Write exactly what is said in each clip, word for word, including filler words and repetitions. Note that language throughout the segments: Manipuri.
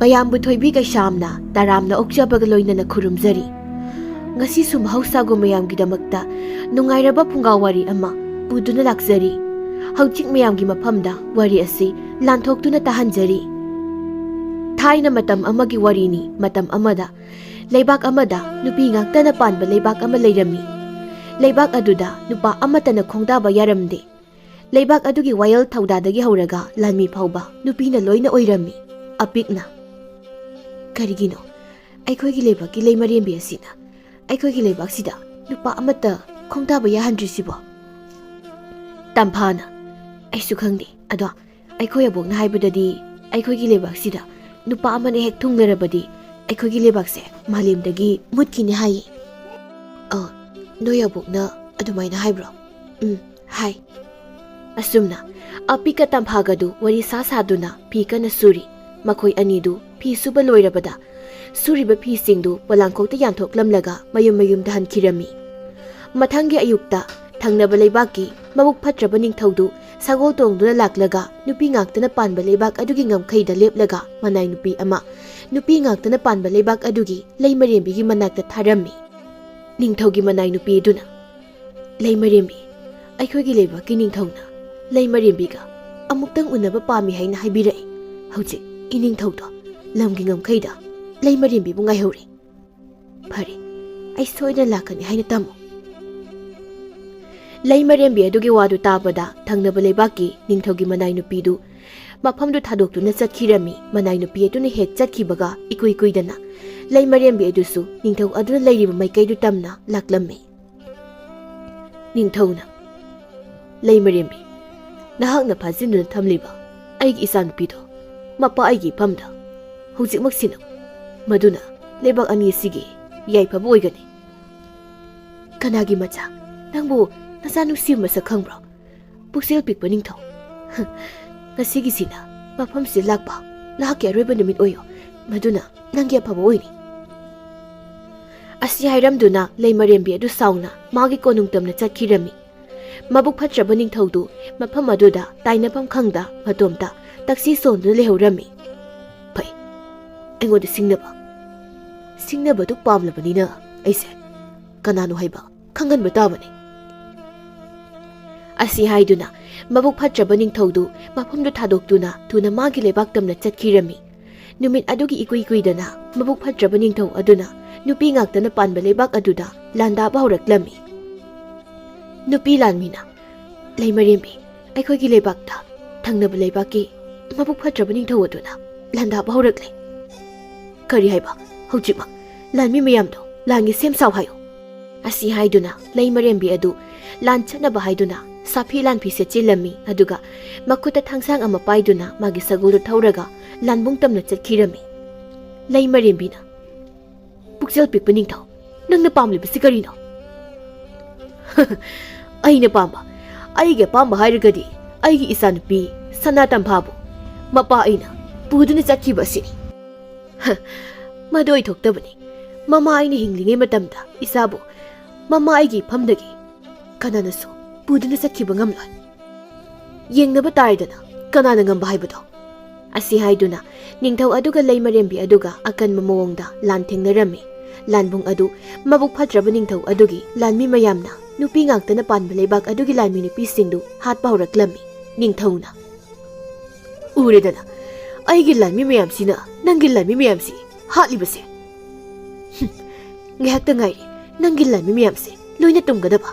ꯃꯌꯥꯝꯕꯨ ꯊꯣꯏꯕꯤ ꯀꯩꯁꯥꯝꯅ ꯇꯔꯥꯝꯅ ꯑꯣꯛꯆꯕꯒ ꯂꯣꯏꯅꯅ ꯈꯨꯔꯨꯝꯖꯔꯤ꯫ ꯉꯁꯤꯁꯨ ꯃꯍꯧꯁꯥꯒꯨꯝ ꯃꯌꯥꯝꯒꯤꯗꯃꯛꯇ ꯅꯨꯡꯉꯥꯏꯔꯕ ꯐꯨꯡꯒꯥ ꯋꯥꯔꯤ ꯑꯃ ꯄꯨꯗꯨꯅ ꯂꯥꯛꯆꯔꯤ꯫ ꯍꯧꯖꯤꯛ ꯃꯌꯥꯝꯒꯤ ꯃꯐꯝꯗ ꯋꯥꯔꯤ ꯑꯁꯤ ꯂꯥꯟꯊꯣꯛꯇꯨꯅ ꯇꯥꯍꯟꯖꯔꯤ꯫ ꯊꯥꯏꯅ ꯃꯇꯝ ꯑꯃꯒꯤ ꯋꯥꯔꯤꯅꯤ꯫ ꯃꯇꯝ ꯑꯃꯗ ꯂꯩꯕꯥꯛ ꯑꯃꯗ ꯅꯨꯄꯤ ꯉꯥꯛꯇꯅ ꯄꯥꯟꯕ ꯂꯩꯕꯥꯛ ꯑꯃ ꯂꯩꯔꯝꯃꯤ꯫ ꯂꯩꯕꯥꯛ ꯑꯗꯨꯗ ꯅꯨꯄꯥ ꯑꯃꯠꯇꯅ ꯈꯣꯡꯗꯥꯕ ꯌꯥꯔꯝꯗꯦ꯫ ꯂꯩꯕꯥꯛ ꯑꯗꯨꯒꯤ ꯋꯥꯌꯦꯜ ꯊꯧꯗꯥꯗꯒꯤ ꯍꯧꯔꯒ ꯂꯥꯟꯃꯤ ꯐꯥꯎꯕ ꯅꯨꯄꯤꯅ ꯂꯣꯏꯅ ꯑꯣꯏꯔꯝꯃꯤ꯫ ꯑꯄꯤꯛꯅ, "ꯀꯔꯤꯒꯤꯅꯣ ꯑꯩꯈꯣꯏꯒꯤ ꯂꯩꯕꯥꯛꯀꯤ ꯂꯩꯃꯔꯦꯝꯕꯤ ꯑꯁꯤꯅ ꯑꯩꯈꯣꯏꯒꯤ ꯂꯩꯕꯥꯛꯁꯤꯗ ꯅꯨꯄꯥ ꯑꯃꯠꯇ ꯈꯣꯡꯗꯥꯕ ꯌꯥꯍꯟꯗ꯭ꯔꯤꯁꯤꯕꯣ?" ꯇꯝꯐꯥꯅ, "ꯑꯩꯁꯨ ꯈꯪꯗꯦ, ꯑꯗꯣ ꯑꯩꯈꯣꯏ ꯑꯕꯣꯛꯅ ꯍꯥꯏꯕꯗꯗꯤ ꯑꯩꯈꯣꯏꯒꯤ ꯂꯩꯕꯥꯛꯁꯤꯗ ꯅꯨꯄꯥ ꯑꯃꯅ ꯍꯦꯛ ꯊꯨꯡꯂꯔꯕꯗꯤ ꯑꯩꯈꯣꯏꯒꯤ ꯂꯩꯕꯥꯛꯁꯦ ꯃꯥꯂꯦꯝꯗꯒꯤ ꯃꯨꯠꯈꯤꯅꯤ ꯍꯥꯏꯌꯦ꯫" "ꯑ, ꯅꯣꯏ ꯑꯕꯣꯛꯅ ꯑꯗꯨꯃꯥꯏꯅ ꯍꯥꯏꯕ꯭ꯔꯣ?" "ꯎꯝ, ꯍꯥꯏ꯫" ꯑꯁꯨꯝꯅ ꯑꯄꯤꯛꯀ ꯇꯝꯐꯥꯒꯗꯨ ꯋꯥꯔꯤ ꯁꯥ ꯁꯥꯗꯨꯅ ꯐꯤ ꯀꯟꯅ ꯁꯨꯔꯤ꯫ ꯃꯈꯣꯏ ꯑꯅꯤꯗꯨ ꯐꯤ ꯁꯨꯕ ꯂꯣꯏꯔꯕꯗ ꯁꯨꯔꯤꯕ ꯐꯤꯁꯤꯡꯗꯨ ꯄꯣꯂꯥꯡꯈꯣꯛꯇ ꯌꯥꯟꯊꯣꯛꯂꯝꯂꯒ ꯃꯌꯨꯝ ꯃꯌꯨꯝꯗ ꯍꯟꯈꯤꯔꯝꯃꯤ꯫ ꯃꯊꯪꯒꯤ ꯑꯌꯨꯛꯇ ꯊꯪꯅꯕ ꯂꯩꯕꯥꯛꯀꯤ ꯃꯕꯨꯛ ꯐꯠꯇ꯭ꯔꯕ ꯅꯤꯡꯊꯧꯗꯨ ꯁꯒꯣꯜ ꯇꯣꯡꯗꯨꯅ ꯂꯥꯛꯂꯒ ꯅꯨꯄꯤ ꯉꯥꯛꯇꯅ ꯄꯥꯟꯕ ꯂꯩꯕꯥꯛ ꯑꯗꯨꯒꯤ ꯉꯝꯈꯩꯗ ꯂꯦꯞꯂꯒ ꯃꯅꯥꯏ ꯅꯨꯄꯤ ꯑꯃ ꯅꯨꯄꯤ ꯉꯥꯛꯇꯅ ꯄꯥꯟꯕ ꯂꯩꯕꯥꯛ ꯑꯗꯨꯒꯤ ꯂꯩꯃꯔꯦꯝꯕꯤꯒꯤ ꯃꯅꯥꯛꯇ ꯊꯥꯔꯝꯃꯤ꯫ ꯅꯤꯡꯊꯧꯒꯤ ꯃꯅꯥꯏ ꯅꯨꯄꯤ ꯑꯗꯨꯅ, "ꯂꯩꯃꯔꯦꯝꯕꯤ, ꯑꯩꯈꯣꯏꯒꯤ ꯂꯩꯕꯥꯛꯀꯤ ꯅꯤꯡꯊꯧꯅ ꯂꯩꯃꯔꯦꯝꯕꯤꯒ ꯑꯃꯨꯛꯇꯪ ꯎꯅꯕ ꯄꯥꯝꯃꯤ ꯍꯥꯏꯅ ꯍꯥꯏꯕꯤꯔꯛꯏ꯫ ꯍꯧꯖꯤꯛ ꯏꯅꯤꯡꯊꯧꯗꯣ ꯂꯝꯒꯤ ꯉꯝꯈꯩꯗ ꯂꯩꯃꯔꯦꯝꯕꯤꯕꯨ ꯉꯥꯏꯍꯧꯔꯤ꯫ ꯐꯔꯦ, ꯑꯩ ꯁꯣꯏꯗꯅ ꯂꯥꯛꯀꯅꯤ ꯍꯥꯏꯅ ꯇꯝꯃꯨ꯫" ꯂꯩꯃꯔꯦꯝꯕꯤ ꯑꯗꯨꯒꯤ ꯋꯥꯗꯨ ꯇꯥꯕꯗ ꯊꯪꯅꯕ ꯂꯩꯕꯥꯛꯀꯤ ꯅꯤꯡꯊꯧꯒꯤ ꯃꯅꯥꯏ ꯅꯨꯄꯤꯗꯨ ꯃꯐꯝꯗꯨ ꯊꯥꯗꯣꯛꯇꯨꯅ ꯆꯠꯈꯤꯔꯝꯃꯤ꯫ ꯃꯅꯥꯏ ꯅꯨꯄꯤ ꯑꯗꯨꯅ ꯍꯦꯛ ꯆꯠꯈꯤꯕꯒ ꯏꯀꯨꯏ ꯀꯨꯏꯗꯅ ꯂꯩꯃꯔꯦꯝꯕꯤ ꯑꯗꯨꯁꯨ ꯅꯤꯡꯊꯧ ꯑꯗꯨꯅ ꯂꯩꯔꯤꯕ ꯃꯥꯏꯀꯩꯗꯨ ꯇꯝꯅ ꯂꯥꯛꯂꯝꯃꯤ꯫ ꯅꯤꯡꯊꯧꯅ, "ꯂꯩꯃꯔꯦꯝꯕꯤ, ꯅꯍꯥꯛꯅ ꯐꯥꯖꯤꯟꯗꯨꯅ ꯊꯝꯂꯤꯕ ꯑꯩꯒꯤ ꯏꯆꯥꯅꯨꯄꯤꯗꯣ ꯃꯄꯥ ꯑꯩꯒꯤ ꯏꯐꯝꯗ ꯍꯧꯖꯤꯛꯃꯛ ꯁꯤꯟꯅꯧ꯫ ꯃꯗꯨꯅ ꯂꯩꯕꯥꯛ ꯑꯅꯤ ꯑꯁꯤꯒꯤ ꯌꯥꯏꯐꯕ ꯑꯣꯏꯒꯅꯤ꯫" "ꯀꯅꯥꯒꯤ ꯃꯆꯥ? ꯅꯪꯕꯨ ꯅꯆꯥ ꯅꯨꯡꯁꯤꯕ ꯃꯁꯛ ꯈꯪꯕ꯭ꯔꯣ? ꯄꯨꯛꯆꯦꯜ ꯄꯤꯛꯄ ꯅꯤꯡꯊꯧ, ꯉꯁꯤꯒꯤꯁꯤꯅ ꯃꯐꯝꯁꯤꯗ ꯂꯥꯛꯄ ꯅꯍꯥꯛꯀꯤ ꯑꯔꯣꯏꯕ ꯅꯨꯃꯤꯠ ꯑꯣꯏꯌꯣ꯫ ꯃꯗꯨꯅ ꯅꯪꯒꯤ ꯑꯐꯕ ꯑꯣꯏꯅꯤ꯫" ꯑꯁꯤ ꯍꯥꯏꯔꯝꯗꯨꯅ ꯂꯩꯃꯔꯦꯝꯕꯤ ꯑꯗꯨ ꯁꯥꯎꯅ ꯃꯥꯒꯤ ꯀꯣꯅꯨꯡ ꯇꯝꯅ ꯆꯠꯈꯤꯔꯝꯃꯤ꯫ ꯃꯕꯨꯛ ꯐꯠꯇ꯭ꯔꯕ ꯅꯤꯡꯊꯧꯗꯨ ꯃꯐꯝ ꯑꯗꯨꯗ ꯇꯥꯏꯅꯐꯝ ꯈꯪꯗ ꯃꯇꯣꯝꯇ ꯇꯛꯁꯤ ꯁꯣꯟꯗꯨꯅ ꯂꯩꯍꯧꯔꯝꯃꯤ꯫ "ꯐꯩ, ꯑꯩꯉꯣꯟꯗ ꯁꯤꯡꯅꯕ, ꯁꯤꯡꯅꯕꯗꯨ ꯄꯥꯝꯂꯕꯅꯤꯅ ꯑꯩꯁꯦ ꯀꯅꯥꯅꯣ ꯍꯥꯏꯕ ꯈꯪꯍꯟꯕ ꯇꯥꯕꯅꯤ꯫ ꯑꯁꯤ ꯍꯥꯏꯗꯨꯅ ꯃꯕꯨꯛ ꯐꯠꯇ꯭ꯔꯕ ꯅꯤꯡꯊꯧꯗꯨ ꯃꯐꯝꯗꯨ ꯊꯥꯗꯣꯛꯇꯨꯅ ꯊꯨꯅ ꯃꯥꯒꯤ ꯂꯩꯕꯥꯛ ꯇꯝꯅ ꯆꯠꯈꯤꯔꯝꯃꯤ꯫ ꯅꯨꯃꯤꯠ ꯑꯗꯨꯒꯤ ꯏꯀꯨꯏ ꯀꯨꯏꯗꯅ ꯃꯕꯨꯛ ꯐꯠꯇ꯭ꯔꯕ ꯅꯤꯡꯊꯧ ꯑꯗꯨꯅ ꯅꯨꯄꯤ ꯉꯥꯛꯇꯅ ꯄꯥꯟꯕ ꯂꯩꯕꯥꯛ ꯑꯗꯨꯗ ꯂꯥꯟꯗꯥꯕ ꯍꯧꯔꯛꯂꯝꯃꯤ꯫ ꯅꯨꯄꯤ ꯂꯥꯟꯃꯤꯅ, "ꯂꯩꯃꯔꯦꯝꯕꯤ, ꯑꯩꯈꯣꯏꯒꯤ ꯂꯩꯕꯥꯛꯇ ꯊꯪꯅꯕ ꯂꯩꯕꯥꯛꯀꯤ ꯃꯕꯨꯛ ꯐꯠꯇ꯭ꯔꯕ ꯅꯤꯡꯊꯧ ꯑꯗꯨꯅ ꯂꯥꯟꯗꯥꯕ ꯍꯧꯔꯛꯂꯦ꯫" "ꯀꯔꯤ ꯍꯥꯏꯕ? ꯍꯧꯖꯤꯛꯃꯛ ꯂꯥꯟꯃꯤ ꯃꯌꯥꯝꯗꯣ ꯂꯥꯟꯒꯤ ꯁꯦꯝ ꯁꯥꯎ ꯍꯥꯏꯌꯨ꯫" ꯑꯁꯤ ꯍꯥꯏꯗꯨꯅ ꯂꯩꯃꯔꯦꯝꯕꯤ ꯑꯗꯨ ꯂꯥꯟ ꯆꯠꯅꯕ ꯍꯥꯏꯗꯨꯅ ꯁꯥꯐꯤ ꯂꯥꯟꯐꯤ ꯁꯦꯠꯆꯤꯜꯂꯝꯃꯤ, ꯑꯗꯨꯒ ꯃꯈꯨꯠꯇ ꯊꯥꯡꯁꯥꯡ ꯑꯃ ꯄꯥꯏꯗꯨꯅ ꯃꯥꯒꯤ ꯁꯒꯣꯜꯗꯨ ꯊꯧꯔꯒ ꯂꯥꯟꯕꯨꯡ ꯇꯝꯅ ꯆꯠꯈꯤꯔꯝꯃꯤ꯫ ꯂꯩꯃꯔꯦꯝꯕꯤꯅ, "ꯄꯨꯛꯆꯦꯜ ꯄꯤꯛꯄ ꯅꯤꯡꯊꯧ, ꯅꯪꯅ ꯄꯥꯝꯂꯤꯕꯁꯤ ꯀꯔꯤꯅꯣ?" "ꯑꯩꯅ ꯄꯥꯝꯕ, ꯑꯩꯒꯤ ꯑꯄꯥꯝꯕ ꯍꯥꯏꯔꯒꯗꯤ ꯑꯩꯒꯤ ꯏꯆꯥꯅꯨꯄꯤ ꯁꯅꯥ ꯇꯝꯐꯥꯕꯨ ꯃꯄꯥ ꯑꯩꯅ ꯄꯨꯗꯨꯅ ꯆꯠꯈꯤꯕ ꯑꯁꯤꯅꯤ꯫" "ꯃꯗꯨ ꯑꯣꯏꯊꯣꯛꯇꯕꯅꯤ꯫ ꯃꯃꯥ ꯑꯩꯅ ꯍꯤꯡꯂꯤꯉꯩ ꯃꯇꯝꯗ ꯏꯆꯥꯕꯨ ꯃꯃꯥ ꯑꯩꯒꯤ ꯏꯐꯝꯗꯒꯤ ꯀꯅꯥꯅꯁꯨ ꯄꯨꯗꯨꯅ ꯆꯠꯈꯤꯕ ꯉꯝꯂꯣꯏ꯫ ꯌꯦꯡꯅꯕ ꯇꯥꯔꯦꯗꯅ, ꯀꯅꯥꯅ ꯉꯝꯕ ꯍꯥꯏꯕꯗꯣ꯫" ꯑꯁꯤ ꯍꯥꯏꯗꯨꯅ ꯅꯤꯡꯊꯧ ꯑꯗꯨꯒ ꯂꯩꯃꯔꯦꯝꯕꯤ ꯑꯗꯨꯒ ꯑꯀꯟꯕ ꯃꯑꯣꯡꯗ ꯂꯥꯟ ꯊꯦꯡꯅꯔꯝꯃꯤ꯫ ꯂꯥꯟꯕꯨꯡ ꯑꯗꯨ ꯃꯕꯨꯛ ꯐꯠꯇ꯭ꯔꯕ ꯅꯤꯡꯊꯧ ꯑꯗꯨꯒꯤ ꯂꯥꯟꯃꯤ ꯃꯌꯥꯝꯅ ꯅꯨꯄꯤ ꯉꯥꯛꯇꯅ ꯄꯥꯟꯕ ꯂꯩꯕꯥꯛ ꯑꯗꯨꯒꯤ ꯂꯥꯟꯃꯤ ꯅꯨꯄꯤꯁꯤꯡꯗꯨ ꯍꯥꯠꯄ ꯍꯧꯔꯛꯂꯝꯃꯤ꯫ ꯅꯤꯡꯊꯧꯅ, "ꯎꯔꯦꯗꯅ, ꯑꯩꯒꯤ ꯂꯥꯟꯃꯤ ꯃꯌꯥꯝꯁꯤꯅ ꯅꯪꯒꯤ ꯂꯥꯟꯃꯤ ꯃꯌꯥꯝꯁꯤ ꯍꯥꯠꯂꯤꯕꯁꯦ꯫ ꯍꯨꯝ, ꯉꯥꯏꯍꯥꯛꯇ ꯉꯥꯏꯔꯦ ꯅꯪꯒꯤ ꯂꯥꯟꯃꯤ ꯃꯌꯥꯝꯁꯦ ꯂꯣꯏꯅ ꯇꯨꯝꯒꯗꯕ꯫"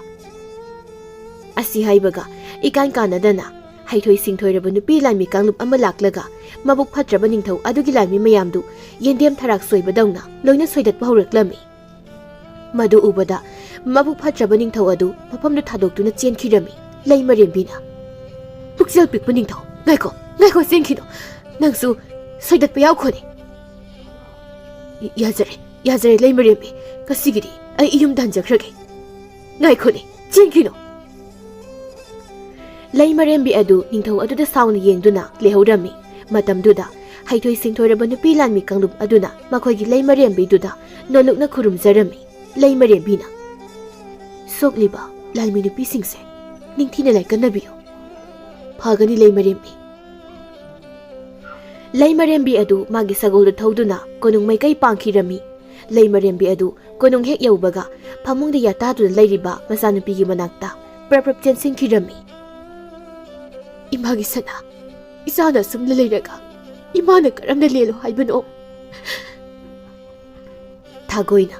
ꯑꯁꯤ ꯍꯥꯏꯕꯒ ꯏꯀꯥꯟ ꯀꯥꯟꯅꯗꯅ ꯍꯩꯊꯣꯏ ꯁꯤꯡꯊꯣꯏꯔꯕ ꯅꯨꯄꯤ ꯂꯥꯟꯃꯤ ꯀꯥꯡꯂꯨꯞ ꯑꯃ ꯂꯥꯛꯂꯒ ꯃꯕꯨꯛ ꯐꯠꯇ꯭ꯔꯕ ꯅꯤꯡꯊꯧ ꯑꯗꯨꯒꯤ ꯂꯥꯟꯃꯤ ꯃꯌꯥꯝꯗꯨ ꯌꯦꯟꯗꯦꯝ ꯊꯔꯥꯛ ꯁꯣꯏꯕꯗꯧꯅ ꯂꯣꯏꯅ ꯁꯣꯏꯗꯠꯄ ꯍꯧꯔꯛꯂꯝꯃꯤ꯫ ꯃꯗꯨ ꯎꯕꯗ ꯃꯕꯨꯛ ꯐꯠꯇ꯭ꯔꯕ ꯅꯤꯡꯊꯧ ꯑꯗꯨ ꯃꯐꯝꯗꯨ ꯊꯥꯗꯣꯛꯇꯨꯅ ꯆꯦꯟꯈꯤꯔꯝꯃꯤ꯫ ꯂꯩꯃꯔꯦꯝꯕꯤꯅ, "ꯄꯨꯛꯆꯦꯜ ꯄꯤꯛꯄ ꯅꯤꯡꯊꯧ, ꯉꯥꯏꯈꯣ, ꯉꯥꯏꯈꯣ, ꯆꯦꯟꯈꯤꯅꯣ꯫ ꯅꯪꯁꯨ ꯁꯣꯏꯗꯠꯄ ꯌꯥꯎꯈꯣꯅꯦ꯫" "ꯌꯥꯖꯔꯦ, ꯌꯥꯖꯔꯦ ꯂꯩꯃꯔꯦꯝꯕꯤ, ꯉꯁꯤꯒꯤꯗꯤ ꯑꯩ ꯏꯌꯨꯝꯗ ꯍꯟꯖꯈ꯭ꯔꯒꯦ꯫ ꯉꯥꯏꯈꯣꯅꯦ, ꯆꯦꯟꯈꯤꯅꯣ꯫" ꯂꯩꯃꯔꯦꯝꯕꯤ ꯑꯗꯨ ꯅꯤꯡꯊꯧ ꯑꯗꯨꯗ ꯁꯥꯎꯅ ꯌꯦꯡꯗꯨꯅ ꯂꯩꯍꯧꯔꯝꯃꯤ꯫ ꯃꯇꯝꯗꯨꯗ ꯍꯩꯊꯣꯏ ꯁꯤꯡꯊꯣꯏꯔꯕ ꯅꯨꯄꯤ ꯂꯥꯟꯃꯤ ꯀꯥꯡꯂꯨꯞ ꯑꯗꯨꯅ ꯃꯈꯣꯏꯒꯤ ꯂꯩꯃꯔꯦꯝꯕꯤꯗꯨꯗ ꯅꯣꯜꯂꯨꯛꯅ ꯈꯨꯔꯨꯝꯖꯔꯝꯃꯤ꯫ ꯂꯩꯃꯔꯦꯝꯕꯤꯅ, "ꯁꯣꯛꯂꯤꯕ ꯂꯥꯟꯃꯤ ꯅꯨꯄꯤꯁꯤꯡꯁꯦ ꯅꯤꯡꯊꯤꯅ ꯂꯥꯏꯀꯠꯅꯕꯤꯌꯨ꯫ ꯐꯒꯅꯤ ꯂꯩꯃꯔꯦꯝꯕꯤ꯫" ꯂꯩꯃꯔꯦꯝꯕꯤ ꯑꯗꯨ ꯃꯥꯒꯤ ꯁꯒꯣꯜꯗꯨ ꯊꯧꯗꯨꯅ ꯀꯣꯅꯨꯡ ꯃꯥꯏꯀꯩ ꯄꯥꯡꯈꯤꯔꯝꯃꯤ꯫ ꯂꯩꯃꯔꯦꯝꯕꯤ ꯑꯗꯨ ꯀꯣꯅꯨꯡ ꯍꯦꯛ ꯌꯧꯕꯒ ꯐꯃꯨꯡꯗ ꯌꯥꯇꯥꯗꯨꯅ ꯂꯩꯔꯤꯕ ꯃꯆꯥꯅꯨꯄꯤꯒꯤ ꯃꯅꯥꯛꯇ ꯄ꯭ꯔꯞ ꯄ꯭ꯔꯞ ꯆꯦꯟꯁꯤꯟꯈꯤꯔꯝꯃꯤ꯫ "ꯏꯃꯥꯒꯤ ꯁꯅꯥ, ꯏꯆꯥꯅ ꯑꯁꯨꯝꯅ ꯂꯩꯔꯒ ꯏꯃꯥꯅ ꯀꯔꯝꯅ ꯂꯦꯜꯂꯣ ꯍꯥꯏꯕꯅꯣ?" ꯊꯥꯒꯣꯏꯅ,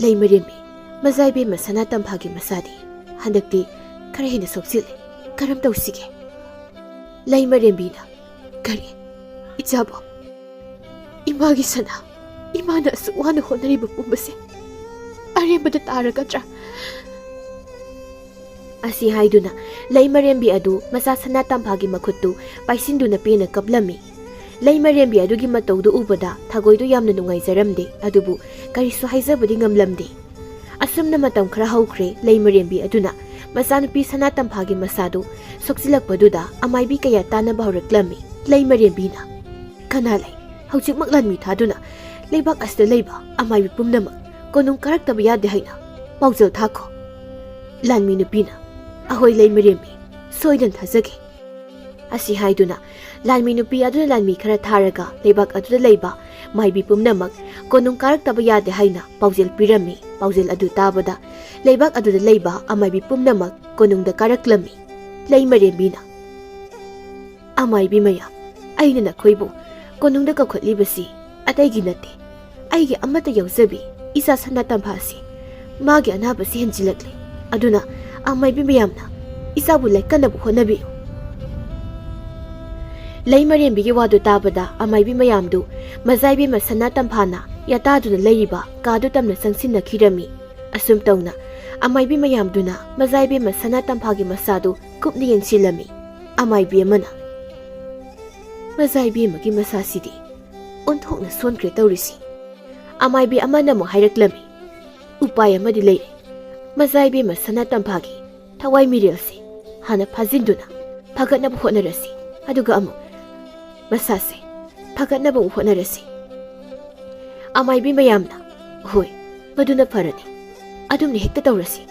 "ꯂꯩꯃꯔꯦꯝꯕꯤ, ꯃꯖꯥ ꯏꯕꯦꯝꯃ ꯁꯅꯥ ꯇꯝꯐꯥꯒꯤ ꯃꯆꯥꯗꯤ ꯍꯟꯗꯛꯇꯤ ꯈꯔ ꯍꯦꯟꯅ ꯁꯣꯛꯆꯤꯜꯂꯦ꯫ ꯀꯔꯝ ꯇꯧꯁꯤꯒꯦ?" ꯂꯩꯃꯔꯦꯝꯕꯤꯅ, "ꯀꯔꯤ? ꯏꯆꯥꯕꯣ, ꯏꯃꯥꯒꯤ ꯁꯅꯥ, ꯏꯃꯥꯅ ꯑꯁꯨꯛ ꯋꯥꯅ ꯍꯣꯠꯅꯔꯤꯕ ꯄꯨꯝꯕꯁꯦ ꯑꯔꯦꯝꯕꯗ ꯇꯥꯔꯒꯗ꯭ꯔꯥ?" ꯑꯁꯤ ꯍꯥꯏꯗꯨꯅ ꯂꯩꯃꯔꯦꯝꯕꯤ ꯑꯗꯨ ꯃꯆꯥ ꯁꯅꯥ ꯇꯝꯐꯥꯒꯤ ꯃꯈꯨꯠꯇꯨ ꯄꯥꯏꯁꯤꯟꯗꯨꯅ ꯄꯦꯟꯅ ꯀꯞꯂꯝꯃꯤ꯫ ꯂꯩꯃꯔꯦꯝꯕꯤ ꯑꯗꯨꯒꯤ ꯃꯇꯧꯗꯨ ꯎꯕꯗ ꯊꯥꯒꯣꯏꯗꯨ ꯌꯥꯝꯅ ꯅꯨꯡꯉꯥꯏꯖꯔꯝꯗꯦ, ꯑꯗꯨꯕꯨ ꯀꯔꯤꯁꯨ ꯍꯥꯏꯖꯕꯗꯤ ꯉꯝꯂꯝꯗꯦ꯫ ꯑꯁꯨꯝꯅ ꯃꯇꯝ ꯈꯔ ꯍꯧꯈ꯭ꯔꯦ꯫ ꯂꯩꯃꯔꯦꯝꯕꯤ ꯑꯗꯨꯅ ꯃꯆꯥꯅꯨꯄꯤ ꯁꯅꯥ ꯇꯝꯐꯥꯒꯤ ꯃꯁꯥꯗꯨ ꯁꯣꯛꯆꯤꯜꯂꯛꯄꯗꯨꯗ ꯑꯃꯥꯏꯕꯤ ꯀꯌꯥ ꯇꯥꯟꯅꯕ ꯍꯧꯔꯛꯂꯝꯃꯤ꯫ ꯂꯩꯃꯔꯦꯝꯕꯤꯅ, "ꯀꯅꯥ ꯂꯩ? ꯍꯧꯖꯤꯛꯃꯛ ꯂꯥꯟꯃꯤ ꯊꯥꯗꯨꯅ ꯂꯩꯕꯥꯛ ꯑꯁꯤꯗ ꯂꯩꯕ ꯑꯃꯥꯏꯕꯤ ꯄꯨꯝꯅꯃꯛ ꯀꯣꯅꯨꯡ ꯀꯥꯔꯛꯇꯕ ꯌꯥꯗꯦ ꯍꯥꯏꯅ ꯄꯥꯎꯖꯦꯜ ꯊꯥꯈꯣ꯫" ꯂꯥꯟꯃꯤ ꯅꯨꯄꯤꯅ, "ꯑꯍꯣꯏ ꯂꯩꯃꯔꯦꯝꯕꯤ, ꯁꯣꯏꯗꯅ ꯊꯥꯖꯒꯦ꯫" ꯑꯁꯤ ꯍꯥꯏꯗꯨꯅ ꯂꯥꯟꯃꯤ ꯅꯨꯄꯤ ꯑꯗꯨꯅ ꯂꯥꯟꯃꯤ ꯈꯔ ꯊꯥꯔꯒ ꯂꯩꯕꯥꯛ ꯑꯗꯨꯗ ꯂꯩꯕ ꯃꯥꯏꯕꯤ ꯄꯨꯝꯅꯃꯛ ꯀꯣꯅꯨꯡ ꯀꯥꯔꯛꯇꯕ ꯌꯥꯗꯦ ꯍꯥꯏꯅ ꯄꯥꯎꯖꯦꯜ ꯄꯤꯔꯝꯃꯤ꯫ ꯄꯥꯎꯖꯦꯜ ꯑꯗꯨ ꯇꯥꯕꯗ ꯂꯩꯕꯥꯛ ꯑꯗꯨꯗ ꯂꯩꯕ ꯑꯃꯥꯏꯕꯤ ꯄꯨꯝꯅꯃꯛ ꯀꯣꯅꯨꯡꯗ ꯀꯥꯔꯛꯂꯝꯃꯤ꯫ ꯂꯩꯃꯔꯦꯝꯕꯤꯅ, "ꯑꯃꯥꯏꯕꯤ ꯃꯌꯥꯝ, ꯑꯩꯅ ꯅꯈꯣꯏꯕꯨ ꯀꯣꯅꯨꯡꯗ ꯀꯧꯈꯠꯂꯤꯕꯁꯤ ꯑꯇꯩꯒꯤ ꯅꯠꯇꯦ, ꯑꯩꯒꯤ ꯑꯃꯠꯇ ꯌꯥꯎꯖꯕꯤ ꯏꯆꯥ ꯁꯅꯥ ꯇꯝꯐꯥꯁꯤ꯫ ꯃꯥꯒꯤ ꯑꯅꯥꯕꯁꯤ ꯍꯦꯟꯖꯤꯜꯂꯛꯂꯦ, ꯑꯗꯨꯅ ꯑꯃꯥꯏꯕꯤ ꯃꯌꯥꯝꯅ ꯏꯆꯥꯕꯨ ꯂꯥꯏꯀꯠꯅꯕ ꯍꯣꯠꯅꯕꯤꯌꯨ꯫" ꯂꯩꯃꯔꯦꯝꯕꯤꯒꯤ ꯋꯥꯗꯨ ꯇꯥꯕꯗ ꯑꯃꯥꯏꯕꯤ ꯃꯌꯥꯝꯗꯨ ꯃꯖꯥꯏꯕꯤ ꯃꯁꯅꯥ ꯇꯝꯐꯥꯅ ꯌꯥꯇꯥꯗꯨꯅ ꯂꯩꯔꯤꯕ ꯀꯥꯗꯨ ꯇꯝꯅ ꯆꯪꯁꯤꯟꯅꯈꯤꯔꯝꯃꯤ꯫ ꯑꯁꯨꯝ ꯇꯧꯅ ꯑꯃꯥꯏꯕꯤ ꯃꯌꯥꯝꯗꯨꯅ ꯃꯖꯥꯏꯕꯤ ꯃꯁꯅꯥ ꯇꯝꯐꯥꯒꯤ ꯃꯁꯥꯗꯨ ꯀꯨꯞꯅ ꯌꯦꯡꯁꯤꯜꯂꯝꯃꯤ꯫ ꯑꯃꯥꯏꯕꯤ ꯑꯃꯅ, "ꯃꯖꯥꯏꯕꯤ ꯑꯃꯒꯤ ꯃꯁꯥꯁꯤꯗꯤ ꯑꯣꯟꯊꯣꯛꯅ ꯁꯣꯟꯈ꯭ꯔꯦ ꯇꯧꯔꯤꯁꯤ꯫" ꯑꯃꯥꯏꯕꯤ ꯑꯃꯅ ꯑꯃꯨꯛ ꯍꯥꯏꯔꯛꯂꯝꯃꯤ, "ꯎꯄꯥꯏ ꯑꯃꯗꯤ ꯂꯩꯔꯦ꯫ ꯃꯖꯥꯏꯕꯤ ꯃꯁꯅꯥ ꯇꯝꯐꯥꯒꯤ ꯊꯋꯥꯏ ꯃꯤꯔꯦꯜꯁꯦ ꯍꯥꯟꯅ ꯐꯥꯖꯤꯟꯗꯨꯅ ꯐꯒꯠꯅꯕ ꯍꯣꯠꯅꯔꯁꯤ, ꯑꯗꯨꯒ ꯑꯃꯨꯛ ꯃꯁꯥꯁꯦ ꯐꯒꯠꯅꯕ ꯑꯃꯨꯛ ꯍꯣꯠꯅꯔꯁꯤ꯫" ꯑꯃꯥꯏꯕꯤ ꯃꯌꯥꯝꯅ, "ꯍꯣꯏ, ꯃꯗꯨꯅ ꯐꯔꯅꯤ꯫ ꯑꯗꯨꯝꯅ ꯍꯦꯛꯇ ꯇꯧꯔꯁꯤ꯫"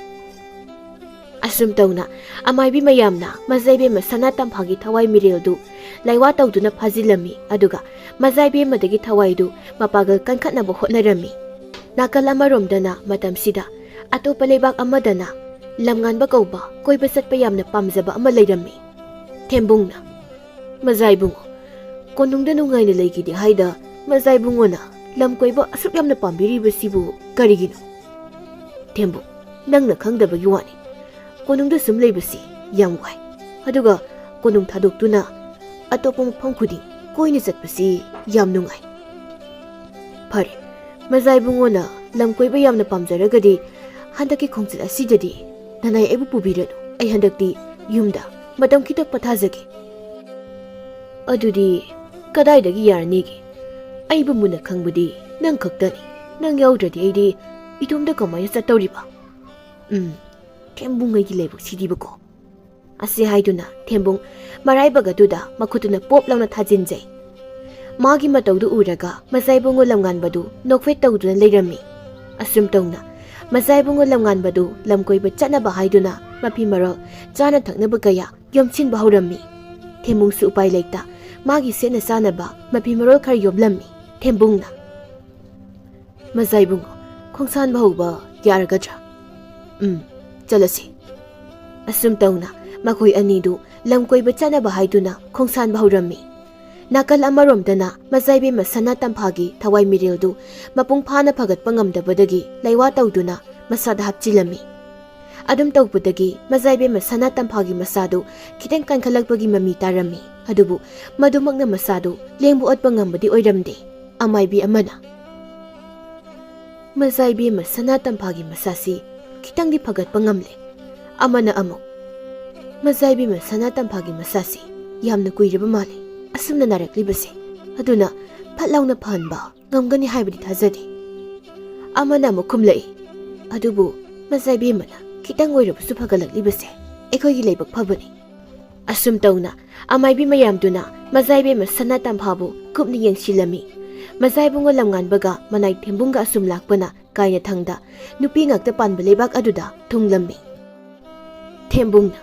ꯑꯁꯨꯝ ꯇꯧꯅ ꯑꯃꯥꯏꯕꯤ ꯃꯌꯥꯝꯅ ꯃꯖꯥꯏꯕꯦꯝꯃ ꯁꯅꯥ ꯇꯝꯐꯥꯒꯤ ꯊꯋꯥꯏ ꯃꯤꯔꯦꯜꯗꯨ ꯂꯥꯏꯋꯥ ꯇꯧꯗꯨꯅ ꯐꯥꯖꯤꯜꯂꯝꯃꯤ, ꯑꯗꯨꯒ ꯃꯖꯥꯏꯕꯦꯝꯃꯗꯒꯤ ꯊꯋꯥꯏꯗꯨ ꯃꯄꯥꯒꯜ ꯀꯟꯈꯠꯅꯕ ꯍꯣꯠꯅꯔꯝꯃꯤ꯫ ꯅꯥꯀꯜ ꯑꯃꯔꯣꯝꯗꯅ ꯃꯇꯝꯁꯤꯗ ꯑꯇꯣꯞꯄ ꯂꯩꯕꯥꯛ ꯑꯃꯗꯅ ꯂꯝꯉꯥꯟꯕ ꯀꯧꯕ ꯀꯣꯏꯕ ꯆꯠꯄ ꯌꯥꯝꯅ ꯄꯥꯝꯖꯕ ꯑꯃ ꯂꯩꯔꯝꯃꯤ꯫ ꯊꯦꯝꯕꯨꯡꯅ, "ꯃꯖꯥꯏꯕꯨꯡꯉꯣ, ꯀꯣꯅꯨꯡꯗ ꯅꯨꯡꯉꯥꯏꯅ ꯂꯩꯈꯤꯗꯦ ꯍꯥꯏꯗ ꯃꯖꯥꯏꯕꯨꯡꯉꯣꯅ ꯂꯝ ꯀꯣꯏꯕ ꯑꯁꯨꯛ ꯌꯥꯝꯅ ꯄꯥꯝꯕꯤꯔꯤꯕꯁꯤꯕꯨ ꯀꯔꯤꯒꯤꯅꯣ?" ꯊꯦꯝꯕꯨꯡ, "ꯅꯪꯅ ꯈꯪꯗꯕꯒꯤ ꯋꯥꯅꯤ꯫ ꯀꯣꯅꯨꯡꯗ ꯁꯨꯝ ꯂꯩꯕꯁꯤ ꯌꯥꯝ ꯋꯥꯏ꯫ ꯑꯗꯨꯒ ꯀꯣꯅꯨꯡ ꯊꯥꯗꯣꯛꯇꯨꯅ ꯑꯇꯣꯞꯄ ꯃꯐꯝ ꯈꯨꯗꯤꯡ ꯀꯣꯏꯅ ꯆꯠꯄꯁꯤ ꯌꯥꯝ ꯅꯨꯡꯉꯥꯏ꯫ ꯐꯔꯦ, ꯃꯖꯥꯏꯕꯨꯡꯉꯣꯅ ꯂꯝ ꯀꯣꯏꯕ ꯌꯥꯝꯅ ꯄꯥꯝꯖꯔꯒꯗꯤ ꯍꯟꯗꯛꯀꯤ ꯈꯣꯡꯆꯠ ꯑꯁꯤꯗꯗꯤ ꯅꯅꯥꯏ ꯑꯩꯕꯨ ꯄꯨꯕꯤꯔꯅꯨ꯫ ꯑꯩ ꯍꯟꯗꯛꯇꯤ ꯌꯨꯝꯗ ꯃꯇꯝ ꯈꯤꯇꯪ ꯄꯣꯊꯥꯖꯒꯦ꯫" "ꯑꯗꯨꯗꯤ ꯀꯗꯥꯏꯗꯒꯤ ꯌꯥꯔꯅꯤꯒꯦ? ꯑꯩꯕꯨ ꯃꯨꯟꯅ ꯈꯪꯕꯗꯤ ꯅꯪ ꯈꯛꯇꯅꯤ꯫ ꯅꯪ ꯌꯥꯎꯗ꯭ꯔꯗꯤ ꯑꯩꯗꯤ ꯏꯇꯣꯝꯇ ꯀꯃꯥꯏꯅ ꯆꯠꯇꯧꯔꯤꯕ?" "ꯎꯝ, ꯊꯦꯝꯕꯨꯡ ꯑꯩꯒꯤ ꯂꯥꯏꯕꯛꯁꯤꯗꯤꯕꯀꯣ꯫" ꯑꯁꯤ ꯍꯥꯏꯗꯨꯅ ꯊꯦꯝꯕꯨꯡ ꯃꯔꯥꯏꯕꯛ ꯑꯗꯨꯗ ꯃꯈꯨꯠꯇꯨꯅ ꯄꯣꯞ ꯂꯥꯎꯅ ꯊꯥꯖꯤꯟꯖꯩ꯫ ꯃꯥꯒꯤ ꯃꯇꯧꯗꯨ ꯎꯔꯒ ꯃꯖꯥꯏꯕꯨꯡꯉꯣ ꯂꯝꯉꯥꯟꯕꯗꯨ ꯅꯣꯛꯐꯦꯠ ꯇꯧꯗꯨꯅ ꯂꯩꯔꯝꯃꯤ꯫ ꯑꯁꯨꯝ ꯇꯧꯅ ꯃꯖꯥꯏꯕꯨꯡꯉꯣ ꯂꯝꯉꯥꯟꯕꯗꯨ ꯂꯝ ꯀꯣꯏꯕ ꯆꯠꯅꯕ ꯍꯥꯏꯗꯨꯅ ꯃꯐꯤ ꯃꯔꯣꯜ, ꯆꯥꯅ ꯊꯛꯅꯕ ꯀꯌꯥ ꯌꯣꯝꯁꯤꯟꯕ ꯍꯧꯔꯝꯃꯤ꯫ ꯊꯦꯝꯕꯨꯡꯁꯨ ꯎꯄꯥꯏ ꯂꯩꯇ ꯃꯥꯒꯤ ꯁꯦꯠꯅ ꯆꯥꯅꯕ ꯃꯐꯤ ꯃꯔꯣꯜ ꯈꯔ ꯌꯣꯝꯂꯝꯃꯤ꯫ ꯊꯦꯝꯕꯨꯡꯅ, "ꯃꯖꯥꯏꯕꯨꯡꯉꯣ, ꯈꯣꯡꯁꯥꯟꯕ ꯍꯧꯕ ꯌꯥꯔꯒꯗ꯭ꯔꯥ?" "ꯎꯝ, ꯆꯠꯂꯁꯤ꯫" ꯑꯁꯨꯝ ꯇꯧꯅ ꯃꯈꯣꯏ ꯑꯅꯤꯗꯨ ꯂꯝ ꯀꯣꯏꯕ ꯆꯠꯅꯕ ꯍꯥꯏꯗꯨꯅ ꯈꯣꯡꯁꯥꯟꯕ ꯍꯧꯔꯝꯃꯤ꯫ ꯅꯥꯀꯜ ꯑꯃꯔꯣꯝꯗꯅ ꯃꯖꯥꯏꯕꯦꯝꯃ ꯁꯅꯥ ꯇꯝꯐꯥꯒꯤ ꯊꯋꯥꯏ ꯃꯤꯔꯦꯜꯗꯨ ꯃꯄꯨꯡ ꯐꯥꯅ ꯐꯒꯠꯄ ꯉꯝꯗꯕꯗꯒꯤ ꯂꯩꯋꯥ ꯇꯧꯗꯨꯅ ꯃꯁꯥꯗ ꯍꯥꯞꯆꯤꯜꯂꯝꯃꯤ꯫ ꯑꯗꯨꯝ ꯇꯧꯕꯗꯒꯤ ꯃꯖꯥꯏꯕꯦꯝꯃ ꯁꯅꯥ ꯇꯝꯐꯥꯒꯤ ꯃꯁꯥꯗꯨ ꯈꯤꯇꯪ ꯀꯟꯈꯠꯂꯛꯄꯒꯤ ꯃꯃꯤ ꯇꯥꯔꯝꯃꯤ꯫ ꯑꯗꯨꯕꯨ ꯃꯗꯨꯃꯛꯅ ꯃꯁꯥꯗꯨ ꯂꯦꯡꯕ ꯑꯣꯠꯄ ꯉꯝꯕꯗꯤ ꯑꯣꯏꯔꯝꯗꯦ꯫ ꯑꯃꯥꯏꯕꯤ ꯑꯃꯅ, "ꯃꯖꯥꯏꯕꯦꯝꯃ ꯁꯅꯥ ꯇꯝꯐꯥꯒꯤ ꯃꯁꯥꯁꯤ ꯈꯤꯇꯪꯗꯤ ꯐꯒꯠꯄ ꯉꯝꯂꯦ꯫" ꯑꯃꯅ ꯑꯃꯨꯛ, "ꯃꯖꯥꯏꯕꯦꯝꯃ ꯁꯅꯥ ꯇꯝꯐꯥꯒꯤ ꯃꯁꯥꯁꯤ ꯌꯥꯝꯅ ꯀꯨꯏꯔꯕ ꯃꯥꯜꯂꯦ ꯑꯁꯨꯝꯅ ꯅꯥꯔꯛꯂꯤꯕꯁꯦ꯫ ꯑꯗꯨꯅ ꯐꯠ ꯂꯥꯎꯅ ꯐꯍꯟꯕ ꯉꯝꯒꯅꯤ ꯍꯥꯏꯕꯗꯤ ꯊꯥꯖꯗꯦ꯫" ꯑꯃꯅ ꯑꯃꯨꯛ ꯈꯨꯝꯂꯛꯏ, "ꯑꯗꯨꯕꯨ ꯃꯖꯥꯏꯕꯦꯝꯃꯅ ꯈꯤꯇꯪ ꯑꯣꯏꯔꯕꯁꯨ ꯐꯒꯠꯂꯛꯂꯤꯕꯁꯦ ꯑꯩꯈꯣꯏꯒꯤ ꯂꯥꯏꯕꯛ ꯐꯕꯅꯤ꯫" ꯑꯁꯨꯝ ꯇꯧꯅ ꯑꯃꯥꯏꯕꯤ ꯃꯌꯥꯝꯗꯨꯅ ꯃꯖꯥꯏꯕꯦꯝꯃ ꯁꯅꯥ ꯇꯝꯐꯥꯕꯨ ꯀꯨꯞꯅ ꯌꯦꯡꯁꯤꯜꯂꯝꯃꯤ꯫ ꯃꯖꯥꯏꯕꯨꯡꯉꯣ ꯂꯝꯉꯥꯟꯕꯒ ꯃꯅꯥꯏ ꯊꯦꯝꯕꯨꯡꯒ ꯑꯁꯨꯝ ꯂꯥꯛꯄꯅ ꯀꯥꯏꯅꯊꯪꯗ ꯅꯨꯄꯤ ꯉꯥꯛꯇ ꯄꯥꯟꯕ ꯂꯩꯕꯥꯛ ꯑꯗꯨꯗ ꯊꯨꯡꯂꯝꯃꯤ꯫ ꯊꯦꯝꯕꯨꯡꯅ,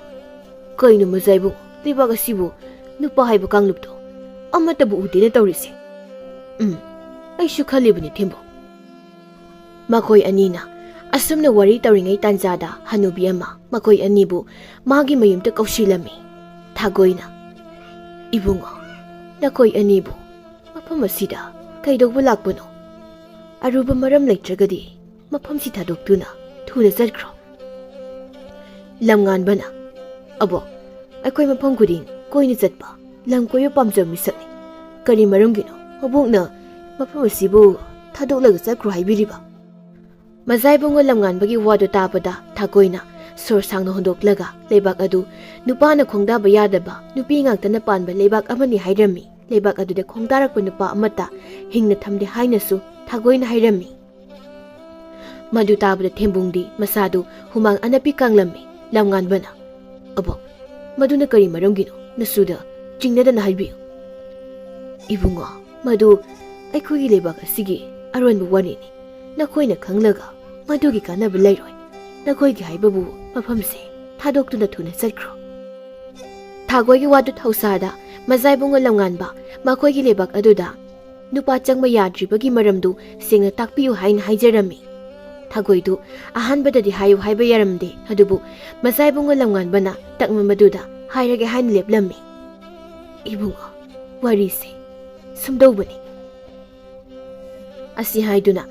"ꯀꯩꯅꯣ ꯃꯖꯥꯏꯕꯨꯡ, ꯂꯩꯕꯥꯛ ꯑꯁꯤꯕꯨ ꯅꯨꯄꯥ ꯍꯥꯏꯕ ꯀꯥꯡꯂꯨꯞꯇꯣ ꯑꯃꯠꯇꯕꯨ ꯎꯗꯦꯅ ꯇꯧꯔꯤꯁꯦ?" "ꯎꯝ, ꯑꯩꯁꯨ ꯈꯜꯂꯤꯕꯅꯤ ꯊꯦꯝꯕꯨꯡ꯫" ꯃꯈꯣꯏ ꯑꯅꯤꯅ ꯑꯁꯨꯝꯅ ꯋꯥꯔꯤ ꯇꯧꯔꯤꯉꯩ ꯇꯥꯟꯖꯥꯗ ꯍꯅꯨꯕꯤ ꯑꯃ ꯃꯈꯣꯏ ꯑꯅꯤꯕꯨ ꯃꯥꯒꯤ ꯃꯌꯨꯝꯗ ꯀꯧꯁꯤꯜꯂꯝꯃꯤ꯫ ꯊꯥꯒꯣꯏꯅ, "ꯏꯕꯨꯡꯉꯣ, ꯅꯈꯣꯏ ꯑꯅꯤꯕꯨ ꯃꯐꯝ ꯑꯁꯤꯗ ꯀꯩꯗꯧꯕ ꯂꯥꯛꯄꯅꯣ? ꯑꯔꯨꯕ ꯃꯔꯝ ꯂꯩꯇ꯭ꯔꯒꯗꯤ ꯃꯐꯝꯁꯤ ꯊꯥꯗꯣꯛꯇꯨꯅ ꯊꯨꯅ ꯆꯠꯈ꯭ꯔꯣ꯫" ꯂꯝꯉꯥꯟꯕꯅ, "ꯑꯕꯣꯛ, ꯑꯩꯈꯣꯏ ꯃꯐꯝ ꯈꯨꯗꯤꯡ ꯀꯣꯏꯅ ꯆꯠꯄ, ꯂꯝ ꯀꯣꯏꯕ ꯄꯥꯝꯖꯕ ꯃꯤꯁꯛꯅꯤ꯫ ꯀꯔꯤ ꯃꯔꯝꯒꯤꯅꯣ ꯑꯕꯣꯛꯅ ꯃꯐꯝ ꯑꯁꯤꯕꯨ ꯊꯥꯗꯣꯛꯂꯒ ꯆꯠꯈ꯭ꯔꯣ ꯍꯥꯏꯕꯤꯔꯤꯕ?" ꯃꯖꯥꯏꯕꯨꯡꯉꯣ ꯂꯝꯉꯥꯟꯕꯒꯤ ꯋꯥꯗꯨ ꯇꯥꯕꯗ ꯊꯥꯒꯣꯏꯅ ꯁꯣꯔ ꯁꯥꯡꯅ ꯍꯣꯟꯗꯣꯛꯂꯒ ꯂꯩꯕꯥꯛ ꯑꯗꯨ ꯅꯨꯄꯥꯅ ꯈꯣꯡꯗꯥꯕ ꯌꯥꯗꯕ, ꯅꯨꯄꯤ ꯉꯥꯛꯇꯅ ꯄꯥꯟꯕ ꯂꯩꯕꯥꯛ ꯑꯃꯅꯤ ꯍꯥꯏꯔꯝꯃꯤ꯫ ꯂꯩꯕꯥꯛ ꯑꯗꯨꯗ ꯈꯣꯡꯗꯥꯔꯛꯄ ꯅꯨꯄꯥ ꯑꯃꯠꯇ ꯍꯤꯡꯅ ꯊꯝꯗꯦ ꯍꯥꯏꯅꯁꯨ ꯊꯥꯒꯣꯏꯅ ꯍꯥꯏꯔꯝꯃꯤ꯫ ꯃꯗꯨ ꯇꯥꯕꯗ ꯊꯦꯝꯕꯨꯡꯗꯤ ꯃꯁꯥꯗꯨ ꯍꯨꯃꯥꯡ ꯑꯅꯞꯄꯤ ꯀꯪꯂꯝꯃꯤ꯫ ꯂꯝꯉꯥꯟꯕꯅ, "ꯑꯕꯣꯛ, ꯃꯗꯨꯅ ꯀꯔꯤ ꯃꯔꯝꯒꯤꯅꯣ? ꯅꯁꯨꯗ ꯆꯤꯡꯅꯗꯅ ꯍꯥꯏꯕꯤꯌꯨ꯫" "ꯏꯕꯨꯡꯉꯣ, ꯃꯗꯨ ꯑꯩꯈꯣꯏꯒꯤ ꯂꯩꯕꯥꯛ ꯑꯁꯤꯒꯤ ꯑꯔꯣꯟꯕ ꯋꯥꯔꯤꯅꯤ꯫ ꯅꯈꯣꯏꯅ ꯈꯪꯂꯒ ꯃꯗꯨꯒꯤ ꯀꯥꯟꯅꯕ ꯂꯩꯔꯣꯏ꯫ ꯅꯈꯣꯏꯒꯤ ꯍꯥꯏꯕꯕꯨ ꯃꯐꯝꯁꯦ ꯊꯥꯗꯣꯛꯇꯨꯅ ꯊꯨꯅ ꯆꯠꯈ꯭ꯔꯣ꯫" ꯊꯥꯒꯣꯏꯒꯤ ꯋꯥꯗꯨ ꯊꯧꯁꯥꯗ ꯃꯖꯥꯏꯕꯨꯡꯉꯣ ꯂꯝꯉꯥꯟꯕ ꯃꯈꯣꯏꯒꯤ ꯂꯩꯕꯥꯛ ꯑꯗꯨꯗ ꯅꯨꯄꯥ ꯆꯪꯕ ꯌꯥꯗ꯭ꯔꯤꯕꯒꯤ ꯃꯔꯝꯗꯨ ꯁꯦꯡꯅ ꯇꯥꯛꯄꯤꯌꯨ ꯍꯥꯏꯅ ꯍꯥꯏꯖꯔꯝꯃꯤ꯫ ꯊꯥꯒꯣꯏꯗꯨ ꯑꯍꯥꯟꯕꯗꯗꯤ ꯍꯥꯏꯌꯨ ꯍꯥꯏꯕ ꯌꯥꯔꯝꯗꯦ, ꯑꯗꯨꯕꯨ ꯃꯖꯥꯏꯕꯨꯡꯉꯣ ꯂꯝꯉꯥꯟꯕꯅ ꯇꯛꯃꯟꯕꯗꯨꯗ ꯍꯥꯏꯔꯒꯦ ꯍꯥꯏꯅ ꯂꯦꯞꯂꯝꯃꯤ꯫ "ꯏꯕꯨꯡꯉꯣ, ꯋꯥꯔꯤꯁꯦ ꯁꯨꯝꯗꯧꯕꯅꯤ꯫" ꯑꯁꯤ ꯍꯥꯏꯗꯨꯅ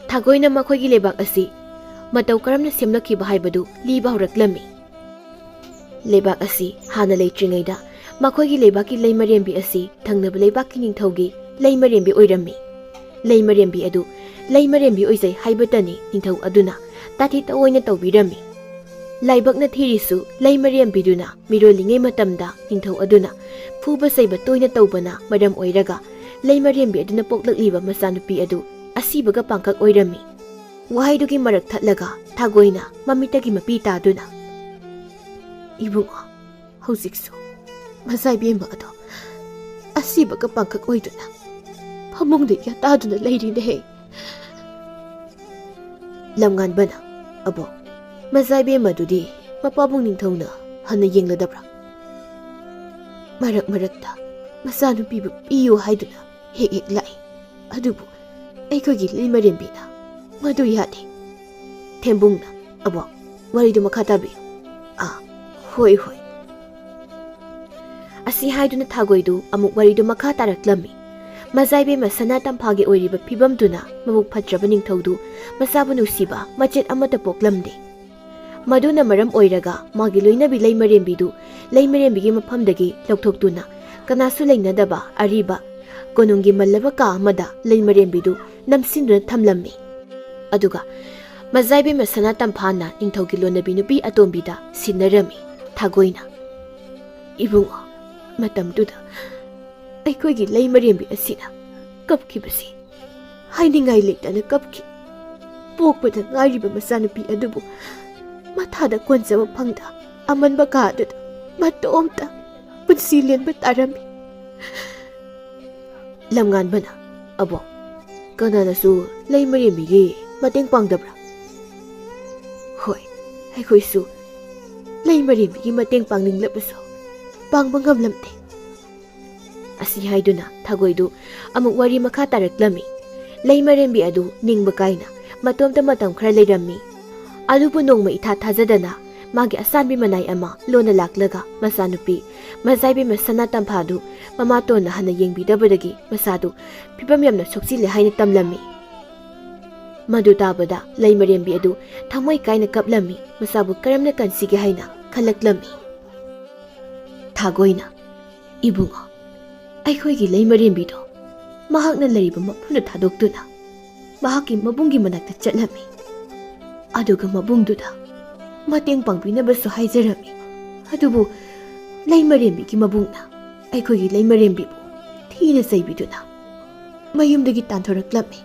ꯊꯥꯒꯣꯏꯅ ꯃꯈꯣꯏꯒꯤ ꯂꯩꯕꯥꯛ ꯑꯁꯤ ꯃꯇꯧ ꯀꯔꯝꯅ ꯁꯦꯝꯂꯛꯈꯤꯕ ꯍꯥꯏꯕꯗꯨ ꯂꯤꯕ ꯍꯧꯔꯛꯂꯝꯃꯤ꯫ ꯂꯩꯕꯥꯛ ꯑꯁꯤ ꯍꯥꯟꯅ ꯂꯩꯇ꯭ꯔꯤꯉꯩꯗ ꯃꯈꯣꯏꯒꯤ ꯂꯩꯕꯥꯛꯀꯤ ꯂꯩꯃꯔꯦꯝꯕꯤ ꯑꯁꯤ ꯊꯪꯅꯕ ꯂꯩꯕꯥꯛꯀꯤ ꯅꯤꯡꯊꯧꯒꯤ ꯂꯩꯃꯔꯦꯝꯕꯤ ꯑꯣꯏꯔꯝꯃꯤ꯫ ꯂꯩꯃꯔꯦꯝꯕꯤ ꯑꯗꯨ ꯂꯩꯃꯔꯦꯝꯕꯤ ꯑꯣꯏꯖꯩ ꯍꯥꯏꯕꯇꯅꯤ ꯅꯤꯡꯊꯧ ꯑꯗꯨꯅ ꯇꯥꯊꯤ ꯇꯑꯣꯏꯅ ꯇꯧꯕꯤꯔꯝꯃꯤ꯫ ꯂꯥꯏꯕꯛꯅ ꯊꯤꯔꯤꯁꯨ ꯂꯩꯃꯔꯦꯝꯕꯤꯗꯨꯅ ꯃꯤꯔꯣꯜꯂꯤꯉꯩ ꯃꯇꯝꯗ ꯅꯤꯡꯊꯧ ꯑꯗꯨꯅ ꯐꯨꯕ ꯆꯩꯕ ꯇꯣꯏꯅ ꯇꯧꯕꯅ ꯃꯔꯝ ꯑꯣꯏꯔꯒ ꯂꯩꯃꯔꯦꯝꯕꯤ ꯑꯗꯨꯅ ꯄꯣꯛꯂꯛꯂꯤꯕ ꯃꯆꯥꯅꯨꯄꯤ ꯑꯗꯨ ꯑꯁꯤꯕꯒ ꯄꯥꯡꯀꯛ ꯑꯣꯏꯔꯝꯃꯤ꯫ ꯋꯥꯍꯩꯗꯨꯒꯤ ꯃꯔꯛ ꯊꯠꯂꯒ ꯊꯥꯒꯣꯏꯅ ꯃꯃꯤꯠꯇꯒꯤ ꯃꯄꯤ ꯇꯥꯗꯨꯅ, "ꯏꯕꯨꯡꯉꯣ, ꯍꯧꯖꯤꯛꯁꯨ ꯃꯆꯥꯏꯕꯦꯝꯃ ꯑꯗꯣ ꯑꯁꯤꯕꯒ ꯄꯥꯡꯀꯛ ꯑꯣꯏꯗꯨꯅ ꯐꯃꯨꯡꯗ ꯌꯥꯇꯥꯗꯨꯅ ꯂꯩꯔꯤꯅꯦ꯫" ꯂꯝꯉꯥꯟꯕꯅ, "ꯑꯕꯣꯛ, ꯃꯆꯥꯏꯕꯦꯝꯃ ꯑꯗꯨꯗꯤ ꯃꯄꯥꯕꯨꯡ ꯅꯤꯡꯊꯧꯅ ꯍꯟꯅ ꯌꯦꯡꯂꯗꯕ꯭ꯔꯥ? ꯃꯔꯛ ꯃꯔꯛꯇ ꯃꯆꯥꯅꯨꯄꯤꯕꯨ ꯄꯤꯌꯨ ꯍꯥꯏꯗꯨꯅ ꯍꯦꯛ ꯍꯦꯛ ꯂꯥꯛꯏ꯫ ꯑꯗꯨꯕꯨ ꯑꯩꯈꯣꯏꯒꯤ ꯂꯩꯃꯔꯦꯝꯕꯤꯅ ꯃꯗꯨ ꯌꯥꯗꯦ꯫ ꯊꯦꯝꯕꯨꯡꯅ, "ꯑꯕꯣꯛ, ꯋꯥꯔꯤꯗꯨ ꯃꯈꯥ ꯇꯥꯕꯤꯌꯨ꯫" "ꯑꯥ, ꯍꯣꯏ, ꯍꯣꯏ꯫" ꯑꯁꯤ ꯍꯥꯏꯗꯨꯅ ꯊꯥꯒꯣꯏꯗꯨ ꯑꯃꯨꯛ ꯋꯥꯔꯤꯗꯨ ꯃꯈꯥ ꯇꯥꯔꯛꯂꯝꯃꯤ꯫ ꯃꯖꯥꯏꯕꯦꯝꯃ ꯁꯅꯥ ꯇꯝꯐꯥꯒꯤ ꯑꯣꯏꯔꯤꯕ ꯐꯤꯕꯝꯗꯨꯅ ꯃꯕꯨꯛ ꯐꯠꯇ꯭ꯔꯕ ꯅꯤꯡꯊꯧꯗꯨ ꯃꯆꯥꯕꯨ ꯅꯨꯡꯁꯤꯕ ꯃꯆꯦꯠ ꯑꯃꯠꯇ ꯄꯣꯛꯂꯝꯗꯦ꯫ ꯃꯗꯨꯅ ꯃꯔꯝ ꯑꯣꯏꯔꯒ ꯃꯥꯒꯤ ꯂꯣꯏꯅꯕꯤ ꯂꯩꯃꯔꯦꯝꯕꯤꯗꯨ ꯂꯩꯃꯔꯦꯝꯕꯤꯒꯤ ꯃꯐꯝꯗꯒꯤ ꯂꯧꯊꯣꯛꯇꯨꯅ ꯀꯅꯥꯁꯨ ꯂꯩꯅꯗꯕ ꯑꯔꯤꯕ ꯀꯣꯅꯨꯡꯒꯤ ꯃꯜꯂꯕ ꯀꯥ ꯑꯃꯗ ꯂꯩꯃꯔꯦꯝꯕꯤꯗꯨ ꯅꯝꯁꯤꯟꯗꯨꯅ ꯊꯝꯂꯝꯃꯤ꯫ ꯑꯗꯨꯒ ꯃꯖꯥꯏꯕꯦꯝꯃ ꯁꯅꯥ ꯇꯝꯐꯥꯅ ꯅꯤꯡꯊꯧꯒꯤ ꯂꯣꯟꯅꯕꯤ ꯅꯨꯄꯤ ꯑꯇꯣꯝꯕꯤꯗ ꯁꯤꯟꯅꯔꯝꯃꯤ꯫ ꯊꯥꯒꯣꯏꯅ, "ꯏꯕꯨꯡꯉꯣ, ꯃꯇꯝꯗꯨꯗ ꯑꯩꯈꯣꯏꯒꯤ ꯂꯩꯃꯔꯦꯝꯕꯤ ꯑꯁꯤꯅ ꯀꯞꯈꯤꯕꯁꯤ ꯍꯥꯏꯅꯤꯡꯉꯥꯏ ꯂꯩꯇꯅ ꯀꯞꯈꯤ꯫ ꯄꯣꯛꯄꯗ ꯉꯥꯏꯔꯤꯕ ꯃꯆꯥꯅꯨꯄꯤ ꯑꯗꯨꯕꯨ ꯃꯊꯥꯗ ꯀꯣꯟꯖꯕ ꯐꯪꯗ ꯑꯃꯟꯕ ꯀꯥ ꯑꯗꯨꯗ ꯃꯇꯣꯝꯇ ꯄꯨꯟꯁꯤ ꯂꯦꯟꯕ ꯇꯥꯔꯝꯃꯤ꯫" ꯂꯝꯉꯥꯟꯕꯅ, "ꯑꯕꯣꯛ, ꯀꯅꯥꯅꯁꯨ ꯂꯩꯃꯔꯦꯝꯕꯤꯒꯤ ꯃꯇꯦꯡ ꯄꯥꯡꯗꯕ꯭ꯔꯥ?" "ꯍꯣꯏ, ꯑꯩꯈꯣꯏꯁꯨ ꯂꯩꯃꯔꯦꯝꯕꯤꯒꯤ ꯃꯇꯦꯡ ꯄꯥꯡꯅꯤꯡꯂꯕꯁꯨ ꯄꯥꯡꯕ ꯉꯝꯂꯝꯗꯦ꯫" ꯑꯁꯤ ꯍꯥꯏꯗꯨꯅ ꯊꯥꯒꯣꯏꯗꯨ ꯑꯃꯨꯛ ꯋꯥꯔꯤ ꯃꯈꯥ ꯇꯥꯔꯛꯂꯝꯃꯤ꯫ ꯂꯩꯃꯔꯦꯝꯕꯤ ꯑꯗꯨ ꯅꯤꯡꯕ ꯀꯥꯏꯅ ꯃꯇꯣꯝꯇ ꯃꯇꯝ ꯈꯔ ꯂꯩꯔꯝꯃꯤ꯫ ꯑꯗꯨꯕꯨ ꯅꯣꯡꯃ ꯏꯊꯥ ꯊꯥꯖꯗꯅ ꯃꯥꯒꯤ ꯑꯁꯥꯟꯕꯤ ꯃꯅꯥꯏ ꯑꯃ ꯂꯣꯟꯅ ꯂꯥꯛꯂꯒ ꯃꯆꯥꯅꯨꯄꯤ ꯃꯖꯥꯏꯕꯦꯝꯃ ꯁꯅꯥ ꯇꯝꯐꯥꯗꯨ ꯃꯃꯥꯇꯣꯟꯅ ꯍꯟꯅ ꯌꯦꯡꯕꯤꯗꯕꯗꯒꯤ ꯃꯁꯥꯗꯨ ꯐꯤꯕꯝ ꯌꯥꯝꯅ ꯁꯣꯛꯆꯤꯜꯂꯦ ꯍꯥꯏꯅ ꯇꯝꯂꯝꯃꯤ꯫ ꯃꯗꯨ ꯇꯥꯕꯗ ꯂꯩꯃꯔꯦꯝꯕꯤ ꯑꯗꯨ ꯊꯃꯣꯏ ꯀꯥꯏꯅ ꯀꯞꯂꯝꯃꯤ꯫ ꯃꯁꯥꯕꯨ ꯀꯔꯝꯅ ꯀꯟꯁꯤꯒꯦ ꯍꯥꯏꯅ ꯈꯜꯂꯛꯂꯝꯃꯤ꯫ ꯊꯥꯒꯣꯏꯅ, "ꯏꯕꯨꯡꯉꯣ, ꯑꯩꯈꯣꯏꯒꯤ ꯂꯩꯃꯔꯦꯝꯕꯤꯗꯣ ꯃꯍꯥꯛꯅ ꯂꯩꯔꯤꯕ ꯃꯐꯝꯗ ꯊꯥꯗꯣꯛꯇꯨꯅ ꯃꯍꯥꯛꯀꯤ ꯃꯕꯨꯡꯒꯤ ꯃꯅꯥꯛꯇ ꯆꯠꯂꯝꯃꯤ꯫ ꯑꯗꯨꯒ ꯃꯕꯨꯡꯗꯨꯗ ꯃꯇꯦꯡ ꯄꯥꯡꯕꯤꯅꯕꯁꯨ ꯍꯥꯏꯖꯔꯝꯃꯤ꯫ ꯑꯗꯨꯕꯨ ꯂꯩꯃꯔꯦꯝꯕꯤꯒꯤ ꯃꯕꯨꯡꯅ ꯑꯩꯈꯣꯏꯒꯤ ꯂꯩꯃꯔꯦꯝꯕꯤꯕꯨ ꯊꯤꯅ ꯆꯩꯕꯤꯗꯨꯅ ꯃꯌꯨꯝꯗꯒꯤ ꯇꯥꯟꯊꯣꯔꯛꯂꯝꯃꯤ꯫"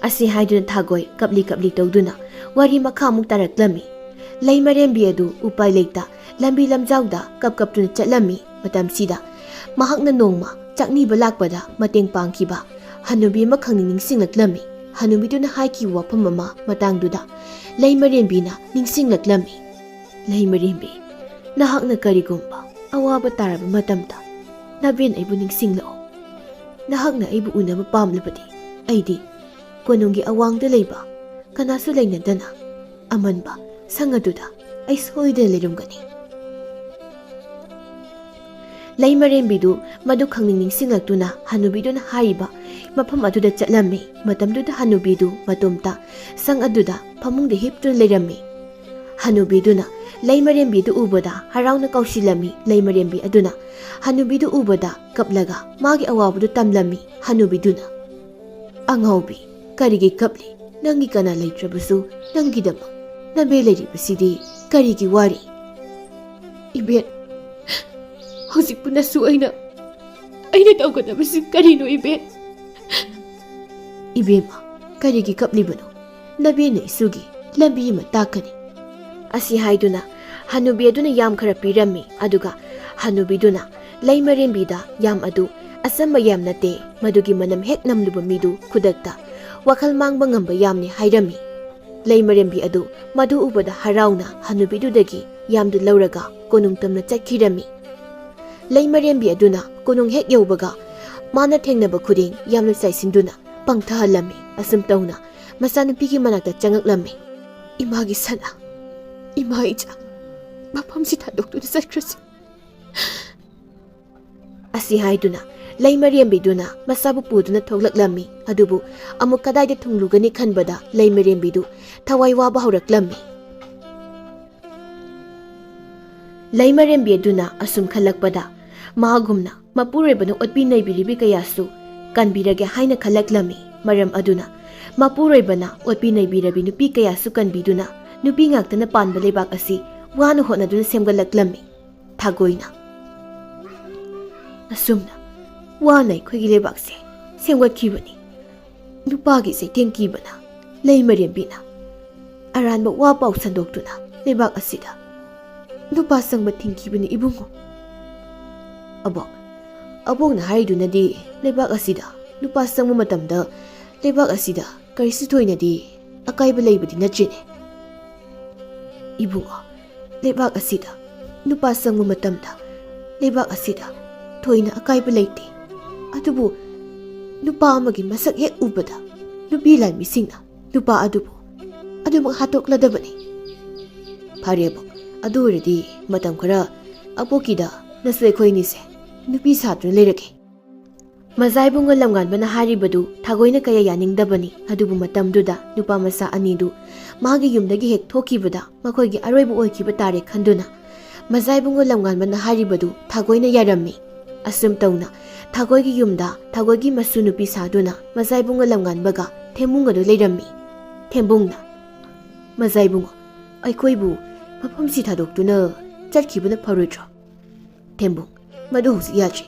ꯑꯁꯤ ꯍꯥꯏꯗꯨꯅ ꯊꯥꯒꯣꯏ ꯀꯞꯂꯤ ꯀꯞꯂꯤ ꯇꯧꯗꯨꯅ ꯋꯥꯔꯤ ꯃꯈꯥ ꯑꯃꯨꯛ ꯇꯥꯔꯛꯂꯝꯃꯤ꯫ ꯂꯩꯃꯔꯦꯝꯕꯤ ꯑꯗꯨ ꯎꯄꯥꯏ ꯂꯩꯇ ꯂꯝꯕꯤ ꯂꯝꯖꯥꯎꯗ ꯀꯞ ꯀꯞꯇꯨꯅ ꯆꯠꯂꯝꯃꯤ꯫ ꯃꯇꯝꯁꯤꯗ ꯃꯍꯥꯛꯅ ꯅꯣꯡꯃ ꯆꯥꯛꯅꯤꯕ ꯂꯥꯛꯄꯗ ꯃꯇꯦꯡ ꯄꯥꯡꯈꯤꯕ ꯍꯅꯨꯕꯤ ꯑꯃꯈꯛꯅꯤ ꯅꯤꯡꯁꯤꯡꯂꯛꯂꯝꯃꯤ꯫ ꯍꯅꯨꯕꯤꯗꯨꯅ ꯍꯥꯏꯈꯤꯕ ꯋꯥꯐꯝ ꯑꯃ ꯃꯇꯥꯡꯗꯨꯗ ꯂꯩꯃꯔꯦꯝꯕꯤꯅ ꯅꯤꯡꯁꯤꯡꯂꯛꯂꯝꯃꯤ꯫ "ꯂꯩꯃꯔꯦꯝꯕꯤ, ꯅꯍꯥꯛꯅ ꯀꯔꯤꯒꯨꯝꯕ ꯑꯋꯥꯕ ꯇꯥꯔꯕ ꯃꯇꯝꯗ ꯅꯕꯦꯟ ꯑꯩꯕꯨ ꯅꯤꯡꯁꯤꯡꯂꯛꯑꯣ꯫ ꯅꯍꯥꯛꯅ ꯑꯩꯕꯨ ꯎꯅꯕ ꯄꯥꯝꯂꯕꯗꯤ ꯑꯩꯗꯤ ꯀꯣꯅꯨꯡꯒꯤ ꯑꯋꯥꯡꯗ ꯂꯩꯕ ꯀꯅꯥꯁꯨ ꯂꯩꯅꯗꯅ ꯑꯃꯟꯕ ꯁꯪ ꯑꯗꯨꯗ ꯑꯩ ꯁꯣꯏꯗꯅ ꯂꯩꯔꯝꯒꯅꯤ"꯫ ꯂꯩꯃꯔꯦꯝꯕꯤꯗꯨ ꯃꯗꯨ ꯈꯪꯅꯤꯡ ꯅꯤꯡꯁꯤꯡꯂꯛꯇꯨꯅ ꯍꯅꯨꯕꯤꯗꯨꯅ ꯍꯥꯏꯔꯤꯕ ꯃꯐꯝ ꯑꯗꯨꯗ ꯆꯠꯂꯝꯃꯤ꯫ ꯃꯇꯝꯗꯨꯗ ꯍꯅꯨꯕꯤꯗꯨ ꯃꯇꯣꯝꯇ ꯁꯪ ꯑꯗꯨꯗ ꯐꯃꯨꯡꯗ ꯍꯤꯞꯇꯨꯅ ꯂꯩꯔꯝꯃꯤ꯫ ꯍꯅꯨꯕꯤꯗꯨꯅ ꯂꯩꯃꯔꯦꯝꯕꯤꯗꯨ ꯎꯕꯗ ꯍꯔꯥꯎꯅ ꯀꯧꯁꯤꯜꯂꯝꯃꯤ꯫ ꯂꯩꯃꯔꯦꯝꯕꯤ ꯑꯗꯨꯅ ꯍꯅꯨꯕꯤꯗꯨ ꯎꯕꯗ ꯀꯞꯂꯒ ꯃꯥꯒꯤ ꯑꯋꯥꯕꯗꯨ ꯇꯝꯂꯝꯃꯤ꯫ ꯍꯅꯨꯕꯤꯗꯨꯅ, "ꯑꯉꯥꯎꯕꯤ, ꯀꯔꯤꯒꯤ ꯀꯞꯂꯤ? ꯅꯪꯒꯤ ꯀꯅꯥ ꯂꯩꯇ꯭ꯔꯕꯁꯨ ꯅꯪꯒꯤꯗꯃꯛ ꯅꯕꯦ ꯂꯩꯔꯤꯕꯁꯤꯗꯤ ꯀꯔꯤꯒꯤ ꯋꯥꯔꯤ?" "ꯏꯕꯦꯟ, ꯍꯧꯖꯤꯛꯄꯨ ꯅꯁꯨ ꯑꯩꯅ, ꯑꯩꯅ ꯇꯧꯒꯗꯕꯁꯤ ꯀꯔꯤꯅꯣ ꯏꯕꯦꯟ?" "ꯏꯕꯦꯝꯃ, ꯀꯔꯤꯒꯤ ꯀꯞꯂꯤꯕꯅꯣ? ꯅꯕꯦꯅ ꯏꯁꯨꯒꯤ ꯂꯝꯕꯤ ꯑꯃ ꯇꯥꯛꯀꯅꯤ"꯫ ꯑꯁꯤ ꯍꯥꯏꯗꯨꯅ ꯍꯅꯨꯕꯤ ꯑꯗꯨꯅ ꯌꯥꯝ ꯈꯔ ꯄꯤꯔꯝꯃꯤ꯫ ꯑꯗꯨꯒ ꯍꯅꯨꯕꯤꯗꯨꯅ ꯂꯩꯃꯔꯦꯝꯕꯤꯗ ꯌꯥꯝ ꯑꯗꯨ ꯑꯆꯝꯕ ꯌꯥꯝ ꯅꯠꯇꯦ, ꯃꯗꯨꯒꯤ ꯃꯅꯝ ꯍꯦꯛ ꯅꯝꯂꯨꯕ ꯃꯤꯗꯨ ꯈꯨꯗꯛꯇ ꯋꯥꯈꯜ ꯃꯥꯡꯕ ꯉꯝꯕ ꯌꯥꯝꯅꯤ ꯍꯥꯏꯔꯝꯃꯤ꯫ ꯂꯩꯃꯔꯦꯝꯕꯤ ꯑꯗꯨ ꯃꯗꯨ ꯎꯕꯗ ꯍꯔꯥꯎꯅ ꯍꯅꯨꯕꯤꯗꯨꯗꯒꯤ ꯌꯥꯝꯗꯨ ꯂꯧꯔꯒ ꯀꯣꯅꯨꯡ ꯇꯝꯅ ꯆꯠꯈꯤꯔꯝꯃꯤ꯫ ꯂꯩꯃꯔꯦꯝꯕꯤ ꯑꯗꯨꯅ ꯀꯣꯅꯨꯡ ꯍꯦꯛ ꯌꯧꯕꯒ ꯃꯥꯅ ꯊꯦꯡꯅꯕ ꯈꯨꯗꯤꯡ ꯌꯥꯝꯅ ꯆꯥꯏꯁꯤꯟꯗꯨꯅ ꯄꯪꯊꯍꯜꯂꯝꯃꯤ꯫ ꯑꯁꯨꯝ ꯇꯧꯅ ꯃꯆꯥꯅꯨꯄꯤꯒꯤ ꯃꯅꯥꯛꯇ ꯆꯪꯉꯛꯂꯝꯃꯤ꯫ "ꯏꯃꯥꯒꯤ ꯁꯅꯥ, ꯏꯃꯥ ꯏꯆꯥ, ꯃꯐꯝꯁꯤ ꯊꯥꯗꯣꯛꯇꯨꯅ ꯆꯠꯈ꯭ꯔꯁꯤ"꯫ ꯑꯁꯤ ꯍꯥꯏꯗꯨꯅ ꯂꯩꯃꯔꯦꯝꯕꯤꯗꯨꯅ ꯃꯆꯥꯕꯨ ꯄꯨꯗꯨꯅ ꯊꯣꯛꯂꯛꯂꯝꯃꯤ꯫ ꯑꯗꯨꯕꯨ ꯑꯃꯨꯛ ꯀꯗꯥꯏꯗ ꯊꯨꯡꯂꯨꯒꯅꯤ ꯈꯟꯕꯗ ꯂꯩꯃꯔꯦꯝꯕꯤꯗꯨ ꯊꯋꯥꯏ ꯋꯥꯕ ꯍꯧꯔꯛꯂꯝꯃꯤ꯫ ꯂꯩꯃꯔꯦꯝꯕꯤ ꯑꯗꯨꯅ ꯑꯁꯨꯝ ꯈꯜꯂꯛꯄꯗ ꯃꯥꯒꯨꯝꯅ ꯃꯄꯨꯔꯣꯏꯕꯅ ꯑꯣꯠꯄꯤ ꯅꯩꯕꯤꯔꯤꯕꯤ ꯀꯌꯥꯁꯨ ꯀꯟꯕꯤꯔꯒꯦ ꯍꯥꯏꯅ ꯈꯜꯂꯛꯂꯝꯃꯤ꯫ ꯃꯔꯝ ꯑꯗꯨꯅ ꯃꯄꯨꯔꯣꯏꯕꯅ ꯑꯣꯠꯄꯤ ꯅꯩꯕꯤꯔꯕꯤ ꯅꯨꯄꯤ ꯀꯌꯥꯁꯨ ꯀꯟꯕꯤꯗꯨꯅ ꯅꯨꯄꯤ ꯉꯥꯛꯇꯅ ꯄꯥꯟꯕ ꯂꯩꯕꯥꯛ ꯑꯁꯤ ꯋꯥꯅ ꯍꯣꯠꯅꯗꯨꯅ ꯁꯦꯝꯒꯠꯂꯛꯂꯝꯃꯤ꯫ ꯊꯥꯒꯣꯏꯅ, "ꯑꯁꯨꯝꯅ ꯋꯥꯅ ꯑꯩꯈꯣꯏꯒꯤ ꯂꯩꯕꯥꯛꯁꯦ ꯁꯦꯝꯒꯠꯈꯤꯕꯅꯤ꯫ ꯅꯨꯄꯥꯒꯤ ꯆꯩꯊꯦꯡ ꯀꯤꯕꯅ ꯂꯩꯃꯔꯦꯝꯕꯤꯅ ꯑꯔꯥꯟꯕ ꯋꯥ ꯄꯥꯎ ꯁꯟꯗꯣꯛꯇꯨꯅ ꯂꯩꯕꯥꯛ ꯑꯁꯤꯗ ꯅꯨꯄꯥ ꯆꯪꯕ ꯊꯤꯡꯈꯤꯕꯅꯤ ꯏꯕꯨꯡꯉꯣ"꯫ "ꯑꯕꯣꯛ, ꯑꯕꯣꯛꯅ ꯍꯥꯏꯔꯤꯗꯨꯅꯗꯤ ꯂꯩꯕꯥꯛ ꯑꯁꯤꯗ ꯅꯨꯄꯥ ꯆꯪꯕ ꯃꯇꯝꯗ ꯂꯩꯕꯥꯛ ꯑꯁꯤꯗ ꯀꯔꯤꯁꯨ ꯊꯣꯏꯅꯗꯤ ꯑꯀꯥꯏꯕ ꯂꯩꯕꯗꯤ ꯅꯠꯇ꯭ꯔꯤꯅꯦ꯫ ꯏꯕꯨꯡꯉꯣ, ꯂꯩꯕꯥꯛ ꯑꯁꯤꯗ ꯅꯨꯄꯥ ꯆꯪꯕ ꯃꯇꯝꯗ ꯂꯩꯕꯥꯛ ꯑꯁꯤꯗ ꯊꯣꯏꯅ ꯑꯀꯥꯏꯕ ꯂꯩꯇꯦ꯫ ꯑꯗꯨꯕꯨ ꯅꯨꯄꯥ ꯑꯃꯒꯤ ꯃꯁꯛ ꯍꯦꯛ ꯎꯕꯗ ꯅꯨꯄꯤ ꯂꯥꯟꯃꯤꯁꯤꯡꯅ ꯅꯨꯄꯥ ꯑꯗꯨꯕꯨ ꯑꯗꯨꯃꯛ ꯍꯥꯠꯇꯣꯛꯂꯗꯕꯅꯤ꯫ ꯐꯔꯦꯕꯣ, ꯑꯗꯨ ꯑꯣꯏꯔꯗꯤ ꯃꯇꯝ ꯈꯔ ꯑꯕꯣꯛꯀꯤꯗ ꯅꯁꯨ ꯑꯩꯈꯣꯏꯅꯤꯁꯦ ꯅꯨꯄꯤ ꯁꯥꯗꯨꯅ ꯂꯩꯔꯒꯦ꯫ ꯃꯖꯥ ꯏꯕꯨꯡꯉꯣ ꯂꯝꯉꯥꯟꯕꯅ ꯍꯥꯏꯔꯤꯕꯗꯨ ꯊꯥꯒꯣꯏꯅ ꯀꯌꯥ ꯌꯥꯅꯤꯡꯗꯕꯅꯤ꯫ ꯑꯗꯨꯕꯨ ꯃꯇꯝꯗꯨꯗ ꯅꯨꯄꯥ ꯃꯆꯥ ꯑꯅꯤꯗꯨ ꯃꯥꯒꯤ ꯌꯨꯝꯗꯒꯤ ꯍꯦꯛ ꯊꯣꯛꯈꯤꯕꯗ ꯃꯈꯣꯏꯒꯤ ꯑꯔꯣꯏꯕ ꯑꯣꯏꯈꯤꯕ ꯇꯥꯔꯦ ꯈꯟꯗꯨꯅ ꯃꯖꯥ ꯏꯕꯨꯡꯉꯣ ꯂꯝꯉꯥꯟꯕꯅ ꯍꯥꯏꯔꯤꯕꯗꯨ ꯊꯥꯒꯣꯏꯅ ꯌꯥꯔꯝꯃꯤ꯫ ꯑꯁꯨꯝ ꯇꯧꯅ ꯊꯥꯒꯣꯏꯒꯤ ꯌꯨꯝꯗ ꯊꯥꯒꯣꯏꯒꯤ ꯃꯁꯨ ꯅꯨꯄꯤ ꯁꯥꯗꯨꯅ ꯃꯖꯥ ꯏꯕꯨꯡꯉꯣ ꯂꯝꯉꯥꯟꯕꯒ ꯊꯦꯝꯕꯨꯡ ꯑꯗꯨ ꯂꯩꯔꯝꯃꯤ꯫ ꯊꯦꯝꯕꯨꯡꯅ, "ꯃꯖꯥ ꯏꯕꯨꯡꯉꯣ, ꯑꯩꯈꯣꯏꯕꯨ ꯃꯐꯝꯁꯤ ꯊꯥꯗꯣꯛꯇꯨꯅ ꯆꯠꯈꯤꯕꯅ ꯐꯔꯣꯏꯗ꯭ꯔꯣ?" ꯊꯦꯝꯕꯨꯡ, "ꯃꯗꯨ ꯍꯧꯖꯤꯛ ꯌꯥꯗ꯭ꯔꯤ꯫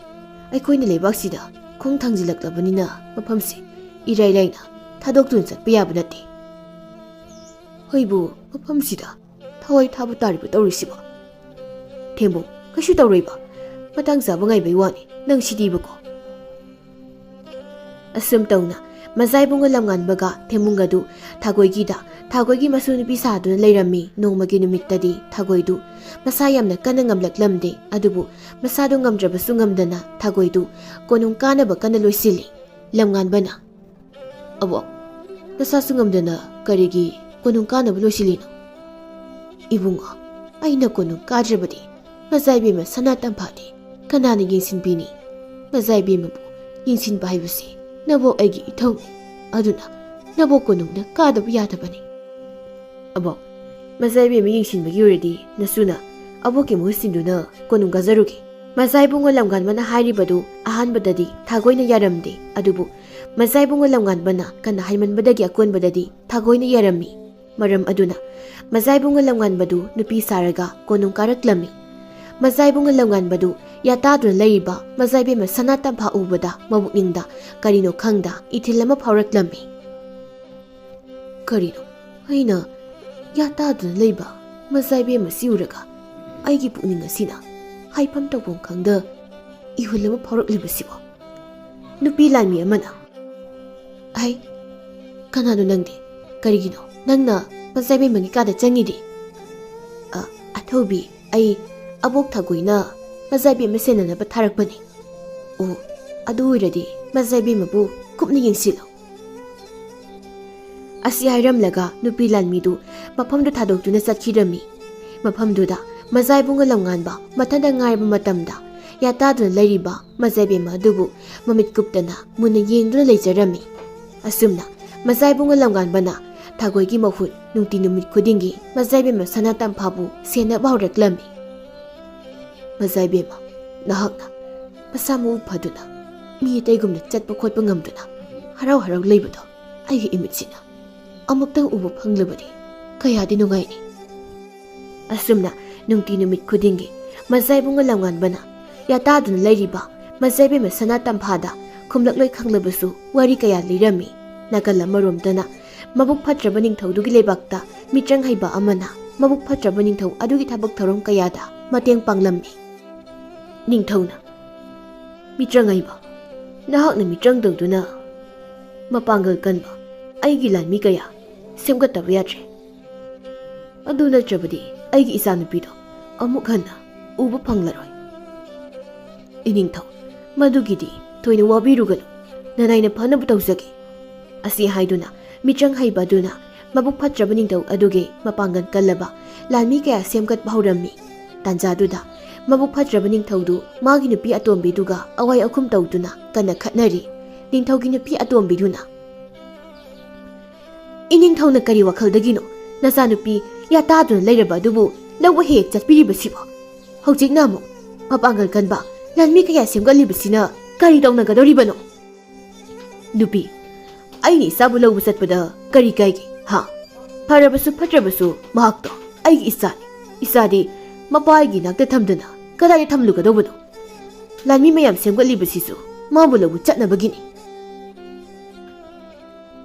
ꯑꯩꯈꯣꯏꯅ ꯂꯩꯕꯥꯛꯁꯤꯗ ꯈꯣꯡ ꯊꯥꯡꯖꯤꯜꯂꯛꯂꯕꯅꯤꯅ ꯃꯐꯝꯁꯤ ꯏꯔꯥꯏ ꯂꯥꯏꯅ ꯊꯥꯗꯣꯛꯇꯨꯅ ꯆꯠꯄ ꯌꯥꯕ ꯅꯠꯇꯦ꯫ ꯑꯩꯕꯨ ꯃꯐꯝꯁꯤꯗ ꯊꯋꯥꯏ ꯊꯥꯕ ꯇꯥꯔꯤꯕ ꯇꯧꯔꯤꯁꯤꯕꯣ?" ꯊꯦꯝꯕꯨꯡ, "ꯀꯩꯁꯨ ꯇꯧꯔꯣꯏꯕ꯫ ꯃꯇꯥꯡ ꯆꯥꯕ ꯉꯥꯏꯕꯩ ꯋꯥꯅꯤ꯫ ꯅꯪ ꯁꯤꯗꯤꯕꯀꯣ?" ꯑꯁꯨꯝ ꯇꯧꯅ ꯃꯖꯥ ꯏꯕꯨꯡꯉꯣ ꯂꯝꯉꯥꯟꯕꯒ ꯊꯦꯝꯕꯨꯡ ꯑꯗꯨ ꯊꯥꯒꯣꯏꯒꯤꯗ ꯊꯥꯒꯣꯏꯒꯤ ꯃꯁꯨ ꯅꯨꯄꯤ ꯁꯥꯗꯨꯅ ꯂꯩꯔꯝꯃꯤ꯫ ꯅꯣꯡꯃꯒꯤ ꯅꯨꯃꯤꯠꯇꯗꯤ ꯊꯥꯒꯣꯏꯗꯨ ꯃꯁꯥ ꯌꯥꯝꯅ ꯀꯟꯅ ꯉꯝꯂꯛꯂꯝꯗꯦ꯫ ꯑꯗꯨꯕꯨ ꯃꯁꯥꯗꯨ ꯉꯝꯗ꯭ꯔꯕꯁꯨ ꯉꯝꯗꯅ ꯊꯥꯒꯣꯏꯗꯨ ꯀꯣꯅꯨꯡ ꯀꯥꯅꯕ ꯀꯟꯅ ꯂꯣꯏꯁꯤꯜꯂꯤ꯫ ꯂꯝꯉꯥꯟꯕꯅ, "ꯑꯕꯣꯛ, ꯅꯁꯥꯁꯨ ꯉꯝꯗꯅ ꯀꯔꯤꯒꯤ ꯀꯣꯅꯨꯡ ꯀꯥꯅꯕ ꯂꯣꯏꯁꯤꯜꯂꯤꯅꯣ?" "ꯏꯕꯨꯡꯉꯣ, ꯑꯩꯅ ꯀꯣꯅꯨꯡ ꯀꯥꯗ꯭ꯔꯕꯗꯤ ꯃꯖꯥ ꯏꯕꯦꯝꯃ ꯁꯅꯥ ꯇꯝꯐꯥꯗꯤ ꯀꯅꯥꯅ ꯌꯦꯡꯁꯤꯟꯕꯤꯅꯤ? ꯃꯖꯥ ꯏꯕꯦꯝꯃꯕꯨ ꯌꯦꯡꯁꯤꯟꯕ ꯍꯥꯏꯕꯁꯤ ꯅꯕꯣꯛ ꯑꯩꯒꯤ ꯏꯊꯧꯅꯤ꯫ ꯑꯗꯨꯅ ꯅꯕꯣꯛ ꯀꯣꯅꯨꯡꯗ ꯀꯥꯗꯕ ꯌꯥꯗꯕꯅꯤ꯫" "ꯑꯕꯣꯛ, ꯃꯖꯥ ꯏꯕꯦꯝꯃ ꯌꯦꯡꯁꯤꯟꯕꯒꯤ ꯑꯣꯏꯔꯗꯤ ꯅꯁꯨꯅ ꯑꯕꯣꯛꯀꯤ ꯃꯍꯨꯠ ꯁꯤꯟꯗꯨꯅ ꯀꯣꯅꯨꯡ ꯀꯥꯖꯔꯨꯒꯦ꯫" ꯃꯖꯥ ꯏꯕꯨꯡꯉꯣ ꯂꯝꯉꯥꯟꯕꯅ ꯍꯥꯏꯔꯤꯕꯗꯨ ꯑꯍꯥꯟꯕꯗꯗꯤ ꯊꯥꯒꯣꯏꯅ ꯌꯥꯔꯝꯗꯦ꯫ ꯑꯗꯨꯕꯨ ꯃꯖꯥ ꯏꯕꯨꯡꯉꯣ ꯂꯝꯉꯥꯟꯕꯅ ꯀꯟꯅ ꯍꯥꯏꯃꯟꯕꯗꯒꯤ ꯑꯀꯣꯟꯕꯗꯗꯤ ꯊꯥꯒꯣꯏꯅ ꯌꯥꯔꯝꯃꯤ꯫ ꯃꯔꯝ ꯑꯗꯨꯅ ꯃꯖꯥ ꯏꯕꯨꯡꯉꯣ ꯂꯝꯉꯥꯟꯕꯗꯨ ꯅꯨꯄꯤ ꯁꯥꯔꯒ ꯀꯣꯅꯨꯡ ꯀꯥꯔꯛꯂꯝꯃꯤ꯫ ꯃꯖꯥ ꯏꯕꯨꯡꯉꯣ ꯂꯝꯉꯥꯟꯕꯗꯨ ꯌꯥꯇꯥꯗꯨꯅ ꯂꯩꯔꯤꯕ ꯃꯖꯥ ꯏꯕꯦꯝꯃ ꯁꯅꯥ ꯇꯝꯐꯥ ꯎꯕꯗ ꯃꯕꯨꯛꯅꯤꯡꯗ ꯀꯔꯤꯅꯣ ꯈꯪꯗ ꯏꯊꯤꯜ ꯑꯃ ꯐꯥꯎꯔꯛꯂꯝꯃꯤ꯫ "ꯀꯔꯤꯅꯣ ꯑꯩꯅ ꯌꯥꯇꯥꯗꯨꯅ ꯂꯩꯕ ꯃꯖꯥ ꯏꯕꯦꯝꯃꯁꯤ ꯎꯔꯒ ꯑꯩꯒꯤ ꯄꯨꯛꯅꯤꯡ ꯑꯁꯤꯅ ꯍꯥꯏꯐꯝ ꯇꯧꯐꯝ ꯈꯪꯗ ꯏꯍꯨꯜ ꯑꯃ ꯐꯥꯎꯔꯛꯂꯤꯕꯁꯤꯕꯣ?" ꯅꯨꯄꯤ ꯂꯥꯟꯃꯤ ꯑꯃꯅ, "ꯑꯩ, "ꯀꯅꯥꯅꯣ ꯅꯪꯗꯤ? ꯀꯔꯤꯒꯤꯅꯣ ꯅꯪꯅ ꯃꯖꯥꯏꯕꯦꯝꯃꯒꯤ ꯀꯥꯗ ꯆꯪꯉꯤꯗꯤ?" "ꯑ, ꯑꯊꯧꯕꯤ, ꯑꯩ ꯑꯕꯣꯛ ꯊꯥꯒꯣꯏꯅ ꯃꯖꯥꯏꯕꯦꯝꯃ ꯁꯦꯟꯅꯅꯕ ꯊꯥꯔꯛꯄꯅꯤ꯫" "ꯑꯣ, ꯑꯗꯨ ꯑꯣꯏꯔꯗꯤ ꯃꯖꯥꯏꯕꯦꯝꯃꯕꯨ ꯀꯨꯞꯅ ꯌꯦꯡꯁꯤꯜꯂꯨ꯫" ꯑꯁꯤ ꯍꯥꯏꯔꯝꯂꯒ ꯅꯨꯄꯤ ꯂꯥꯟꯃꯤꯗꯨ ꯃꯐꯝꯗꯨ ꯊꯥꯗꯣꯛꯇꯨꯅ ꯆꯠꯈꯤꯔꯝꯃꯤ꯫ ꯃꯐꯝꯗꯨꯗ ꯃꯖꯥꯏꯕꯨꯡ ꯂꯝꯉꯥꯟꯕ ꯃꯊꯟꯇ ꯉꯥꯏꯔꯕ ꯃꯇꯝꯗ, ꯌꯥꯇꯥꯗꯨꯅ ꯂꯩꯔꯤꯕ ꯃꯖꯥꯏꯕꯦꯝꯃ ꯑꯗꯨꯕꯨ ꯃꯃꯤꯠ ꯀꯨꯞꯇꯅ ꯃꯨꯟꯅ ꯌꯦꯡꯗꯨꯅ ꯂꯩꯖꯔꯝꯃꯤ꯫ ꯑꯁꯨꯝꯅ ꯃꯖꯥꯏꯕꯨꯡ ꯂꯝꯉꯥꯟꯕꯅ ꯊꯥꯒꯣꯏꯒꯤ ꯃꯍꯨꯠ ꯅꯨꯡꯇꯤ ꯅꯨꯃꯤꯠ ꯈꯨꯗꯤꯡꯒꯤ ꯃꯖꯥꯏꯕꯦꯝꯃ ꯁꯅꯥ ꯇꯝꯐꯥꯕꯨ ꯁꯦꯟꯅꯕ ꯍꯧꯔꯛꯂꯝꯃꯤ꯫ "ꯃꯖꯥꯏꯕꯦꯝꯃ, ꯅꯍꯥꯛꯅ ꯃꯁꯥ ꯃꯎ ꯐꯗꯨꯅ, ꯃꯤ ꯑꯇꯩꯒꯨꯝꯅ ꯆꯠꯄ ꯈꯣꯠꯄ ꯉꯝꯗꯨꯅ ꯍꯔꯥꯎ ꯍꯔꯥꯎ ꯂꯩꯕꯗꯣ ꯑꯩꯒꯤ ꯏꯃꯤꯠꯁꯤꯅ ꯑꯃꯨꯛꯇꯪ ꯎꯕ ꯐꯪꯂꯕꯗꯤ ꯀꯌꯥꯗꯤ ꯅꯨꯡꯉꯥꯏꯅꯤ꯫" ꯑꯁꯨꯝꯅ ꯅꯨꯡꯇꯤ ꯅꯨꯃꯤꯠ ꯈꯨꯗꯤꯡꯒꯤ ꯃꯖꯥꯏꯕꯨꯡ ꯂꯝꯉꯥꯟꯕꯅ ꯌꯥꯇꯥꯗꯨꯅ ꯂꯩꯔꯤꯕ ꯃꯖꯥꯏꯕꯦꯝꯃ ꯁꯅꯥ ꯇꯝꯐꯥꯗ ꯈꯨꯝꯂꯛꯂꯣꯏ ꯈꯪꯂꯕꯁꯨ ꯋꯥꯔꯤ ꯀꯌꯥ ꯂꯤꯔꯝꯃꯤ꯫ ꯅꯥꯀꯜ ꯑꯃꯔꯣꯝꯗꯅ ꯃꯕꯨꯛ ꯐꯠꯇ꯭ꯔꯕ ꯅꯤꯡꯊꯧꯗꯨꯒꯤ ꯂꯩꯕꯥꯛꯇ ꯃꯤꯇ꯭ꯔꯪ ꯍꯩꯕ ꯑꯃꯅ ꯃꯕꯨꯛ ꯐꯠꯇ꯭ꯔꯕ ꯅꯤꯡꯊꯧ ꯑꯗꯨꯒꯤ ꯊꯕꯛ ꯊꯧꯔꯝ ꯀꯌꯥꯗ ꯃꯇꯦꯡ ꯄꯥꯡꯂꯝꯃꯤ꯫ ꯅꯤꯡꯊꯧꯅ ꯃꯤꯇ꯭ꯔꯪ ꯍꯩꯕ, ꯅꯍꯥꯛꯅ ꯃꯤꯇ꯭ꯔꯪ ꯇꯧꯗꯨꯅ ꯃꯄꯥꯡꯒꯜ ꯀꯟꯕ ꯑꯩꯒꯤ ꯂꯥꯟꯃꯤ ꯀꯌꯥ ꯁꯦꯝꯒꯠꯇꯕ ꯌꯥꯗ꯭ꯔꯦ꯫ ꯑꯗꯨ ꯅꯠꯇ꯭ꯔꯕꯗꯤ ꯑꯩꯒꯤ ꯏꯆꯥꯅꯨꯄꯤꯗꯣ ꯑꯃꯨꯛ ꯍꯟꯅ ꯎꯕ ꯐꯪꯂꯔꯣꯏ꯫ ꯏꯅꯤꯡꯊꯧ, ꯃꯗꯨꯒꯤꯗꯤ ꯊꯣꯏꯅ ꯋꯥꯕꯤꯔꯨꯒꯅꯨ, ꯅꯅꯥꯏꯅ ꯐꯅꯕ ꯇꯧꯖꯒꯦ꯫ ꯑꯁꯤ ꯍꯥꯏꯗꯨꯅ ꯃꯤꯇ꯭ꯔꯪ ꯍꯩꯕ ꯑꯗꯨꯅ ꯃꯕꯨꯛ ꯐꯠꯇ꯭ꯔꯕ ꯅꯤꯡꯊꯧ ꯑꯗꯨꯒꯤ ꯃꯄꯥꯡꯒꯜ ꯀꯜꯂꯕ ꯂꯥꯟꯃꯤ ꯀꯌꯥ ꯁꯦꯝꯒꯠꯄ ꯍꯧꯔꯝꯃꯤ꯫ ꯇꯥꯟꯖꯥꯗꯨꯗ ꯃꯕꯨꯛ ꯐꯠꯇ꯭ꯔꯕ ꯅꯤꯡꯊꯧꯗꯨ ꯃꯥꯒꯤ ꯅꯨꯄꯤ ꯑꯇꯣꯝꯕꯤꯗꯨꯒ ꯑꯋꯥꯏ ꯑꯈꯨꯝ ꯇꯧꯗꯨꯅ ꯀꯟꯅ ꯈꯠꯅꯔꯤ꯫ ꯅꯤꯡꯊꯧꯒꯤ ꯅꯨꯄꯤ ꯑꯇꯣꯝꯕꯤꯗꯨꯅ, "ꯏꯅꯤꯡꯊꯧꯅ ꯀꯔꯤ ꯋꯥꯈꯜꯗꯒꯤꯅꯣ ꯅꯆꯥꯅꯨꯄꯤ ꯌꯥꯇꯥꯗꯨꯅ ꯂꯩꯔꯕ ꯑꯗꯨꯕꯨ ꯂꯧꯕ ꯍꯦꯛ ꯆꯠꯄꯤꯔꯤꯕꯁꯤꯕꯣ? ꯍꯧꯖꯤꯛꯅ ꯑꯃꯨꯛ ꯃꯄꯥꯡꯒꯜ ꯀꯟꯕ ꯂꯥꯟꯃꯤ ꯀꯌꯥ ꯁꯦꯝꯒꯠꯂꯤꯕꯁꯤꯅ ꯀꯔꯤ ꯇꯧꯅꯒꯗꯧꯔꯤꯕꯅꯣ?" "ꯅꯨꯄꯤ, ꯑꯩꯅ ꯏꯆꯥꯕꯨ ꯂꯧꯕ ꯆꯠꯄꯗ ꯀꯔꯤ ꯀꯥꯏꯒꯦ, ꯍꯥ? ꯐꯔꯕꯁꯨ ꯐꯠꯇ꯭ꯔꯕꯁꯨ ꯃꯍꯥꯛꯇꯣ ꯑꯩꯒꯤ ꯏꯆꯥꯅꯤ꯫ ꯏꯆꯥꯗꯤ ꯃꯄꯥꯒꯤ ꯅꯥꯛꯇ ꯊꯝꯗꯅ ꯀꯗꯥꯏꯗ ꯊꯝꯂꯨꯒꯗꯧꯕꯅꯣ? ꯂꯥꯟꯃꯤ ꯃꯌꯥꯝ ꯁꯦꯝꯒꯠꯂꯤꯕꯁꯤꯁꯨ ꯃꯥꯕꯨ ꯂꯧꯕ ꯆꯠꯅꯕꯒꯤꯅꯤ꯫"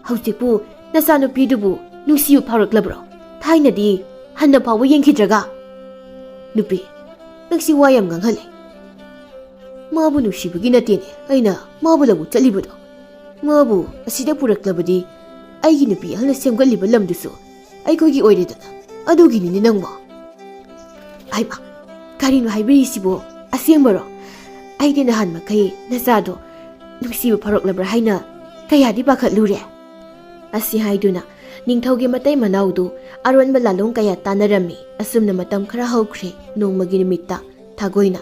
"ꯍꯧꯖꯤꯛꯄꯨ ꯅꯆꯥꯅꯨꯄꯤꯗꯨꯕꯨ ꯅꯨꯡꯁꯤꯕ ꯐꯥꯎꯔꯛꯂꯕ꯭ꯔꯣ? ꯊꯥꯏꯅꯗꯤ ꯍꯟꯅ ꯐꯥꯎꯕ ꯌꯦꯡꯈꯤꯗ꯭ꯔꯒ?" "ꯅꯨꯄꯤ, ꯅꯪꯁꯤ ꯋꯥ ꯌꯥꯝ ꯉꯥꯡꯍꯜꯂꯦ꯫ ꯃꯥꯕꯨ ꯅꯨꯡꯁꯤꯕꯒꯤ ꯅꯠꯇꯦꯅꯦ ꯑꯩꯅ ꯃꯥꯕꯨ ꯂꯧꯕ ꯆꯠꯂꯤꯕꯗꯣ꯫ ꯃꯥꯕꯨ ꯑꯁꯤꯗ ꯄꯨꯔꯛꯂꯕꯗꯤ ꯑꯩꯒꯤ ꯅꯨꯄꯤ ꯑꯍꯜꯅ ꯁꯦꯝꯒꯠꯂꯤꯕ ꯂꯝꯗꯨꯁꯨ ꯑꯩꯈꯣꯏꯒꯤ ꯑꯣꯏꯔꯦꯗꯅ꯫ ꯑꯗꯨꯒꯤꯅꯤꯅꯦ ꯅꯪꯕꯣ꯫ ꯍꯩꯃꯥ, ꯀꯔꯤꯅꯣ ꯍꯥꯏꯕꯤꯔꯤꯁꯤꯕꯣ? ꯑꯁꯦꯡꯕꯔꯣ? ꯑꯩꯗꯤ ꯅꯍꯥꯟ ꯃꯈꯩ ꯅꯆꯥꯗꯣ ꯅꯨꯡꯁꯤꯕ ꯐꯥꯎꯔꯛꯂꯕ꯭ꯔꯥ ꯍꯥꯏꯅ ꯀꯌꯥꯗꯤ ꯄꯥꯈꯠꯂꯨꯔꯦ꯫ ꯑꯁꯤ ꯍꯥꯏꯗꯨꯅ ꯅꯤꯡꯊꯧꯒꯤ ꯃꯇꯩ ꯃꯅꯥꯎꯗꯨ ꯑꯔꯣꯟꯕ ꯂꯥꯂꯣꯡ ꯀꯌꯥ ꯇꯥꯟꯅꯔꯝꯃꯤ꯫ ꯑꯁꯨꯝꯅ ꯃꯇꯝ ꯈꯔ ꯍꯧꯈ꯭ꯔꯦ꯫ ꯅꯣꯡꯃꯒꯤ ꯅꯨꯃꯤꯠꯇ ꯊꯥꯒꯣꯏꯅ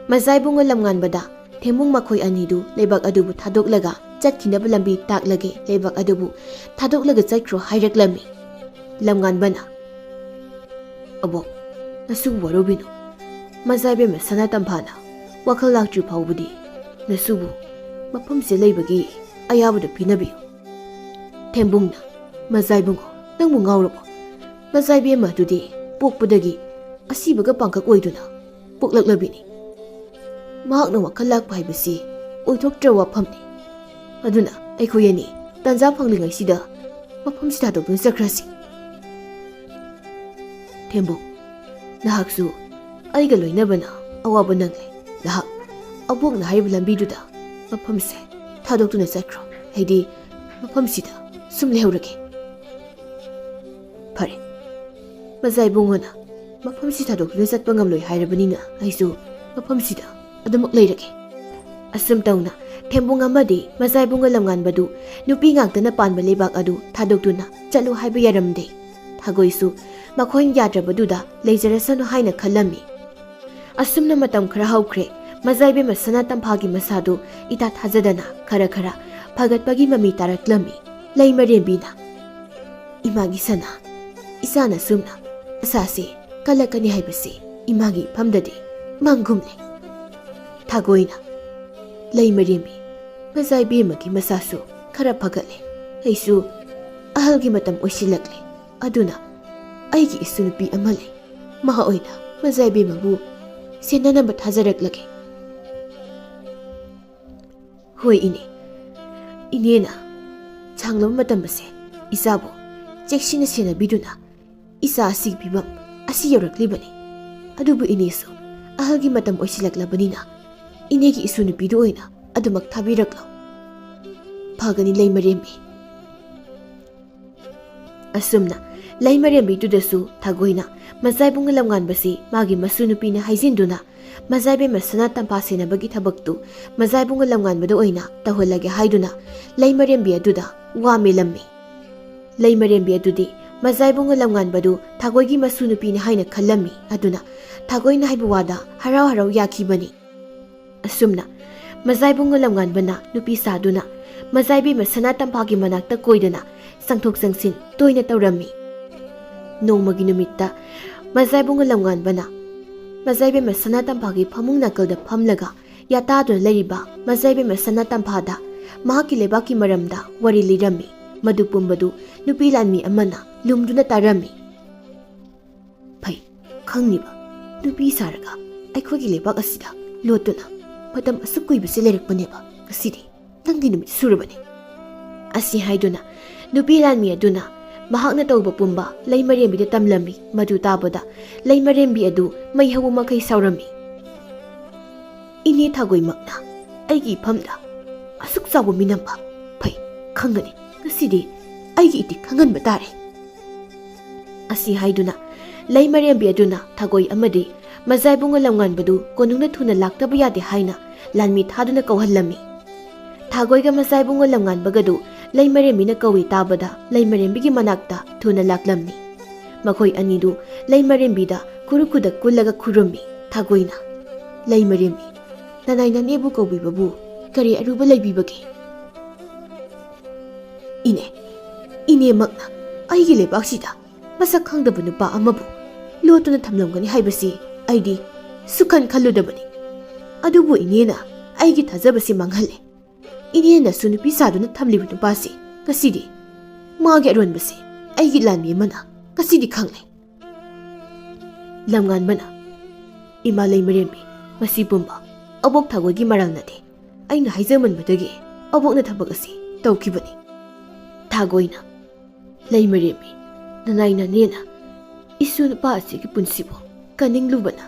ꯃꯖꯥꯏꯕꯨꯡꯒ ꯂꯝꯉꯥꯟꯕꯗ ꯊꯦꯝꯕꯨꯡ ꯃꯈꯣꯏ ꯑꯅꯤꯗꯨ ꯂꯩꯕꯥꯛ ꯑꯗꯨꯕꯨ ꯊꯥꯗꯣꯛꯂꯒ ꯆꯠꯈꯤꯅꯕ ꯂꯝꯕꯤ ꯇꯥꯛꯂꯒꯦ, ꯂꯩꯕꯥꯛ ꯑꯗꯨꯕꯨ ꯊꯥꯗꯣꯛꯂꯒ ꯆꯠꯈ꯭ꯔꯣ ꯍꯥꯏꯔꯛꯂꯝꯃꯤ꯫ ꯂꯝꯉꯥꯟꯕꯅ, "ꯑꯕꯣꯛ, ꯅꯁꯨꯕꯨ ꯋꯥꯔꯧꯕꯤꯅꯨ꯫ ꯃꯖꯥꯏꯕꯦꯝꯃ ꯁꯅꯥ ꯇꯝꯐꯥꯅ ꯋꯥꯈꯜ ꯂꯥꯛꯇ꯭ꯔꯤ ꯐꯥꯎꯕꯗꯤ ꯅꯁꯨꯕꯨ ꯃꯐꯝꯁꯦ ꯂꯩꯕꯒꯤ ꯑꯌꯥꯕꯗꯨ ꯄꯤꯅꯕꯤꯌꯨ꯫" ꯊꯦꯝꯕꯨꯡꯅ, "ꯃꯖꯥꯏꯕꯨꯡꯉꯣ, ꯅꯪꯕꯨ ꯉꯥꯎꯔꯕꯣ? ꯃꯖꯥꯏꯕꯦꯝꯃ ꯑꯗꯨꯗꯤ ꯄꯣꯛꯄꯗꯒꯤ ꯑꯁꯤꯕꯒ ꯄꯥꯡꯀꯛ ꯑꯣꯏꯗꯨꯅ ꯄꯣꯛꯂꯛꯂꯕꯤꯅꯤ꯫ ꯃꯍꯥꯛꯅ ꯋꯥꯈꯜ ꯂꯥꯛꯄ ꯍꯥꯏꯕꯁꯤ ꯑꯣꯏꯊꯣꯛꯇ꯭ꯔꯕ ꯋꯥꯐꯝꯅꯤ꯫ ꯑꯗꯨꯅ ꯑꯩꯈꯣꯏ ꯑꯅꯤ ꯇꯥꯟꯖꯥ ꯐꯪꯂꯤꯉꯩꯁꯤꯗ ꯃꯐꯝꯁꯤ ꯊꯥꯗꯣꯛꯇꯨꯅ ꯆꯠꯈ꯭ꯔꯁꯤ꯫" ꯊꯦꯝꯕꯨꯡ, "ꯅꯍꯥꯛꯁꯨ ꯑꯩꯒ ꯂꯣꯏꯅꯕꯅ ꯑꯋꯥꯕ ꯅꯪꯂꯦ꯫ ꯅꯍꯥꯛ ꯑꯕꯣꯛꯅ ꯍꯥꯏꯔꯤꯕ ꯂꯝꯕꯤꯗꯨꯗ ꯃꯐꯝꯁꯦ ꯊꯥꯗꯣꯛꯇꯨꯅ ꯆꯠꯈ꯭ꯔꯣ꯫ ꯑꯩꯗꯤ ꯃꯐꯝꯁꯤꯗ ꯁꯨꯝ ꯂꯩꯍꯧꯔꯒꯦ꯫" ꯐꯔꯦ, ꯃꯖꯥ ꯏꯕꯨꯡꯉꯣꯅ ꯃꯐꯝꯁꯤ ꯊꯥꯗꯣꯛꯇꯨꯅ ꯆꯠꯄ ꯉꯝꯂꯣꯏ ꯍꯥꯏꯔꯕꯅꯤꯅ ꯑꯩꯁꯨ ꯃꯐꯝꯁꯤꯗ ꯑꯗꯨꯃꯛ ꯂꯩꯔꯒꯦ꯫ ꯑꯁꯨꯝ ꯇꯧꯅ ꯊꯦꯝꯕꯨꯡ ꯑꯃꯗꯤ ꯃꯖꯥ ꯏꯕꯨꯡꯉꯣ ꯂꯝꯉꯥꯟꯕꯗꯨ ꯅꯨꯄꯤ ꯉꯥꯛꯇꯅ ꯄꯥꯟꯕ ꯂꯩꯕꯥꯛ ꯑꯗꯨ ꯊꯥꯗꯣꯛꯇꯨꯅ ꯆꯠꯂꯨ ꯍꯥꯏꯕ ꯌꯥꯔꯝꯗꯦ꯫ ꯊꯥꯒꯣꯏꯁꯨ ꯃꯈꯣꯏꯅ ꯌꯥꯗ꯭ꯔꯕꯗꯨꯗ ꯂꯩꯖꯔꯁꯅꯨ ꯍꯥꯏꯅ ꯈꯜꯂꯝꯃꯤ꯫ ꯑꯁꯨꯝꯅ ꯃꯇꯝ ꯈꯔ ꯍꯧꯈ꯭ꯔꯦ꯫ ꯃꯖꯥ ꯏꯕꯦꯝꯃ ꯁꯅꯥ ꯇꯝꯐꯥꯒꯤ ꯃꯁꯥꯗꯨ ꯏꯇꯥ ꯊꯥꯖꯗꯅ ꯈꯔ ꯈꯔ ꯐꯒꯠꯄꯒꯤ ꯃꯃꯤ ꯇꯥꯔꯛꯂꯝꯃꯤ꯫ ꯂꯩꯃꯔꯦꯝꯕꯤꯅ, "ꯏꯃꯥꯒꯤ ꯁꯅꯥ, ꯏꯆꯥꯅ ꯁꯨꯝꯅ ꯃꯁꯥꯁꯦ ꯀꯜꯂꯛꯀꯅꯤ ꯍꯥꯏꯕꯁꯦ ꯏꯃꯥꯒꯤ ꯏꯐꯝꯗꯗꯤ ꯃꯪꯒꯨꯝꯂꯦ꯫" ꯊꯥꯒꯣꯏꯅ, "ꯂꯩꯃꯔꯦꯝꯕꯤ, ꯃꯖꯥ ꯏꯕꯦꯝꯃꯒꯤ ꯃꯁꯥꯁꯨ ꯈꯔ ꯐꯒꯠꯂꯦ꯫ ꯑꯩꯁꯨ ꯑꯍꯜꯒꯤ ꯃꯇꯝ ꯑꯣꯏꯁꯤꯜꯂꯛꯂꯦ꯫ ꯑꯗꯨꯅ ꯑꯩꯒꯤ ꯏꯁꯨ ꯅꯨꯄꯤ ꯑꯃ ꯂꯩ꯫ ꯃꯍꯥꯛ ꯑꯣꯏꯅ ꯃꯖꯥ ꯏꯕꯦꯝꯃꯕꯨ ꯁꯦꯟꯅꯅꯕ ꯊꯥꯖꯔꯛꯂꯒꯦ꯫" "ꯍꯣꯏ ꯏꯅꯦ, ꯏꯅꯦꯅ ꯁꯥꯡꯂꯕ ꯃꯇꯝ ꯑꯁꯦ ꯏꯆꯥꯕꯨ ꯆꯦꯛꯁꯤꯟꯅ ꯁꯦꯟꯅꯕꯤꯗꯨꯅ ꯏꯆꯥ ꯑꯁꯤꯒꯤ ꯐꯤꯕꯝ ꯑꯁꯤ ꯌꯧꯔꯛꯂꯤꯕꯅꯤ꯫ ꯑꯗꯨꯕꯨ ꯏꯅꯦꯁꯨ ꯑꯍꯜꯒꯤ ꯃꯇꯝ ꯑꯣꯏꯁꯤꯜꯂꯛꯂꯕꯅꯤꯅ ꯏꯅꯦꯒꯤ ꯏꯁꯨ ꯅꯨꯄꯤꯗꯨ ꯑꯣꯏꯅ ꯑꯗꯨꯃꯛ ꯊꯥꯕꯤꯔꯛꯂꯣ꯫" "ꯐꯒꯅꯤ ꯂꯩꯃꯔꯦꯝꯕꯤ꯫ ꯑꯁꯨꯝꯅ ꯂꯩꯃꯔꯦꯝꯕꯤꯗꯨꯗꯁꯨ ꯊꯥꯒꯣꯏꯅ ꯃꯖꯥꯏꯕꯨꯡꯉ ꯂꯝꯉꯥꯟꯕꯁꯤ ꯃꯥꯒꯤ ꯃꯁꯨ ꯅꯨꯄꯤꯅ ꯍꯥꯏꯖꯤꯟꯗꯨꯅ ꯃꯖꯥꯏꯕꯦꯝꯃ ꯁꯅꯥ ꯇꯝꯐꯥ ꯁꯦꯟꯅꯕꯒꯤ ꯊꯕꯛꯇꯨ ꯃꯖꯥꯏꯕꯨꯡꯉ ꯂꯝꯉꯥꯟꯕꯗ ꯑꯣꯏꯅ ꯇꯧꯍꯜꯂꯒꯦ ꯍꯥꯏꯗꯨꯅ ꯂꯩꯃꯔꯦꯝꯕꯤ ꯑꯗꯨꯗ ꯋꯥ ꯃꯦꯜꯂꯝꯃꯤ꯫ ꯂꯩꯃꯔꯦꯝꯕꯤ ꯑꯗꯨꯗꯤ ꯃꯖꯥꯏꯕꯨꯡꯉ ꯂꯝꯉꯥꯟꯕꯗꯨ ꯊꯥꯒꯣꯏꯒꯤ ꯃꯁꯨ ꯅꯨꯄꯤꯅꯤ ꯍꯥꯏꯅ ꯈꯜꯂꯝꯃꯤ꯫ ꯑꯗꯨꯅ ꯊꯥꯒꯣꯏꯅ ꯍꯥꯏꯕ ꯋꯥꯗ ꯍꯔꯥꯎ ꯍꯔꯥꯎ ꯌꯥꯈꯤꯕꯅꯤ꯫ ꯑꯁꯨꯝꯅ ꯃꯖꯥꯏꯕꯨꯡꯉ ꯂꯝꯉꯥꯟꯕꯅ ꯅꯨꯄꯤ ꯁꯥꯗꯨꯅ ꯃꯖꯥꯏꯕꯦꯝꯃ ꯁꯅꯥ ꯇꯝꯐꯥꯒꯤ ꯃꯅꯥꯛꯇ ꯀꯣꯏꯗꯅ ꯆꯪꯊꯣꯛ ꯆꯪꯁꯤꯟ ꯇꯣꯏꯅ ꯇꯧꯔꯝꯃꯤ꯫ ꯅꯣꯡꯃꯒꯤ ꯅꯨꯃꯤꯠꯇ ꯃꯖꯥꯏꯕꯨꯡꯉ ꯂꯝꯉꯥꯟꯕꯅ ꯃꯖꯥꯏꯕꯦꯝꯃ ꯁꯅꯥ ꯇꯝꯐꯥꯒꯤ ꯐꯃꯨꯡ ꯅꯥꯀꯜꯗ ꯐꯝꯂꯒ ꯌꯥꯇꯥꯗꯨꯅ ꯂꯩꯔꯤꯕ ꯃꯖꯥꯏꯕꯦꯝꯃ ꯁꯅꯥ ꯇꯝꯐꯥꯗ ꯃꯍꯥꯛꯀꯤ ꯂꯩꯕꯥꯛꯀꯤ ꯃꯔꯝꯗ ꯋꯥꯔꯤ ꯂꯤꯔꯝꯃꯤ꯫ ꯃꯗꯨ ꯄꯨꯝꯕꯗꯨ ꯅꯨꯄꯤ ꯂꯥꯟꯃꯤ ꯑꯃꯅ ꯂꯨꯝꯗꯨꯅ ꯇꯥꯔꯝꯃꯤ꯫ ꯐꯩ, ꯈꯪꯂꯤꯕ ꯅꯨꯄꯤ ꯁꯥꯔꯒ ꯑꯩꯈꯣꯏꯒꯤ ꯂꯩꯕꯥꯛ ꯑꯁꯤꯗ ꯂꯣꯠꯇꯨꯅ ꯃꯇꯝ ꯑꯁꯨꯛ ꯀꯨꯏꯕꯁꯤ ꯂꯩꯔꯛꯄꯅꯦꯕ꯫ ꯉꯁꯤꯗꯤ ꯅꯪꯒꯤ ꯅꯨꯃꯤꯠ ꯁꯨꯔꯕꯅꯤ꯫ ꯑꯁꯤ ꯍꯥꯏꯗꯨꯅ ꯅꯨꯄꯤ ꯂꯥꯟꯃꯤ ꯑꯗꯨꯅ ꯃꯍꯥꯛꯅ ꯇꯧꯕ ꯄꯨꯝꯕ ꯂꯩꯃꯔꯦꯝꯕꯤꯗ ꯇꯝꯂꯝꯃꯤ꯫ ꯃꯗꯨ ꯇꯥꯕꯗ ꯂꯩꯃꯔꯦꯝꯕꯤ ꯑꯗꯨ ꯃꯩ ꯍꯧꯕ ꯃꯈꯩ ꯁꯥꯎꯔꯝꯃꯤ꯫ ꯏꯅꯦ ꯊꯥꯒꯣꯏꯃꯛꯅ ꯑꯩꯒꯤ ꯏꯐꯝꯗ ꯑꯁꯨꯛ ꯆꯥꯎꯕ ꯃꯤꯅꯝꯕ? ꯐꯩ, ꯈꯪꯒꯅꯤ꯫ ꯉꯁꯤꯗꯤ ꯑꯩꯒꯤ ꯏꯇꯤꯛ ꯈꯪꯍꯟꯕ ꯇꯥꯔꯦ꯫ ꯑꯁꯤ ꯍꯥꯏꯗꯨꯅ ꯂꯩꯃꯔꯦꯝꯕꯤ ꯑꯗꯨꯅ ꯊꯥꯒꯣꯏ ꯑꯃꯗꯤ ꯃꯖꯥꯏꯕꯨꯡꯉ ꯂꯝꯉꯥꯟꯕꯗꯨ ꯀꯣꯅꯨꯡꯗ ꯊꯨꯅ ꯂꯥꯛꯇꯕ ꯌꯥꯗꯦ ꯍꯥꯏꯅ ꯂꯥꯟꯃꯤ ꯊꯥꯗꯨꯅ ꯀꯧꯍꯜꯂꯝꯃꯤ꯫ ꯊꯥꯒꯣꯏꯒ ꯃꯖꯥꯏꯕꯨꯡꯉ ꯂꯝꯉꯥꯟꯕꯒꯗꯨ ꯂꯩꯃꯔꯦꯝꯕꯤꯅ ꯀꯧꯏ ꯇꯥꯕꯗ ꯂꯩꯃꯔꯦꯝꯕꯤꯒꯤ ꯃꯅꯥꯛꯇ ꯊꯨꯅ ꯂꯥꯛꯂꯝꯃꯤ꯫ ꯃꯈꯣꯏ ꯑꯅꯤꯗꯨ ꯂꯩꯃꯔꯦꯝꯕꯤꯗ ꯈꯨꯔꯨ ꯈꯨꯗꯛ ꯀꯨꯜꯂꯒ ꯈꯨꯔꯨꯝꯃꯤ꯫ ꯊꯥꯒꯣꯏꯅ, "ꯂꯩꯃꯔꯦꯝꯕꯤ, ꯅꯅꯥꯏ ꯅꯅꯦꯕꯨ ꯀꯧꯕꯤꯕꯕꯨ ꯀꯔꯤ ꯑꯔꯨꯕ ꯂꯩꯕꯤꯕꯒꯦ?" "ꯏꯅꯦ, ꯏꯅꯦꯃꯛꯅ ꯑꯩꯒꯤ ꯂꯩꯕꯥꯛꯁꯤꯗ ꯃꯁꯛ ꯈꯪꯗꯕ ꯅꯨꯄꯥ ꯑꯃꯕꯨ ꯂꯣꯠꯇꯨꯅ ꯊꯝꯂꯝꯒꯅꯤ ꯍꯥꯏꯕꯁꯤ ꯑꯩꯗꯤ ꯁꯨꯛꯈꯟ ꯈꯜꯂꯨꯗꯕꯅꯤ꯫ ꯑꯗꯨꯕꯨ ꯏꯅꯦꯅ ꯑꯩꯒꯤ ꯊꯥꯖꯕꯁꯤ ꯃꯥꯡꯍꯜꯂꯦ꯫ ꯏꯅꯦꯅꯁꯨ ꯅꯨꯄꯤ ꯁꯥꯗꯨꯅ ꯊꯝꯂꯤꯕ ꯅꯨꯄꯥꯁꯤ ꯉꯁꯤꯗꯤ ꯃꯥꯒꯤ ꯑꯔꯣꯟꯕꯁꯤ ꯑꯩꯒꯤ ꯂꯥꯟꯃꯤ ꯑꯃꯅ ꯉꯁꯤꯗꯤ ꯈꯪꯂꯦ꯫" ꯂꯝꯉꯥꯟꯕꯅ, "ꯏꯃꯥ ꯂꯩꯃꯔꯦꯝꯕꯤ, ꯃꯁꯤ ꯄꯨꯝꯕ ꯑꯕꯣꯛ ꯊꯥꯒꯣꯏꯒꯤ ꯃꯔꯥꯜ ꯅꯠꯇꯦ꯫ ꯑꯩꯅ ꯍꯥꯏꯖꯃꯟꯕꯗꯒꯤ ꯑꯕꯣꯛꯅ ꯊꯕꯛ ꯑꯁꯤ ꯇꯧꯈꯤꯕꯅꯤ꯫" ꯊꯥꯒꯣꯏꯅ, "ꯂꯩꯃꯔꯦꯝꯕꯤ, ꯅꯅꯥꯏ ꯅꯅꯦꯅ ꯏꯁꯨ ꯅꯨꯄꯥ ꯑꯁꯤꯒꯤ ꯄꯨꯟꯁꯤꯕꯨ ꯀꯟꯅꯤꯡꯂꯨꯕꯅ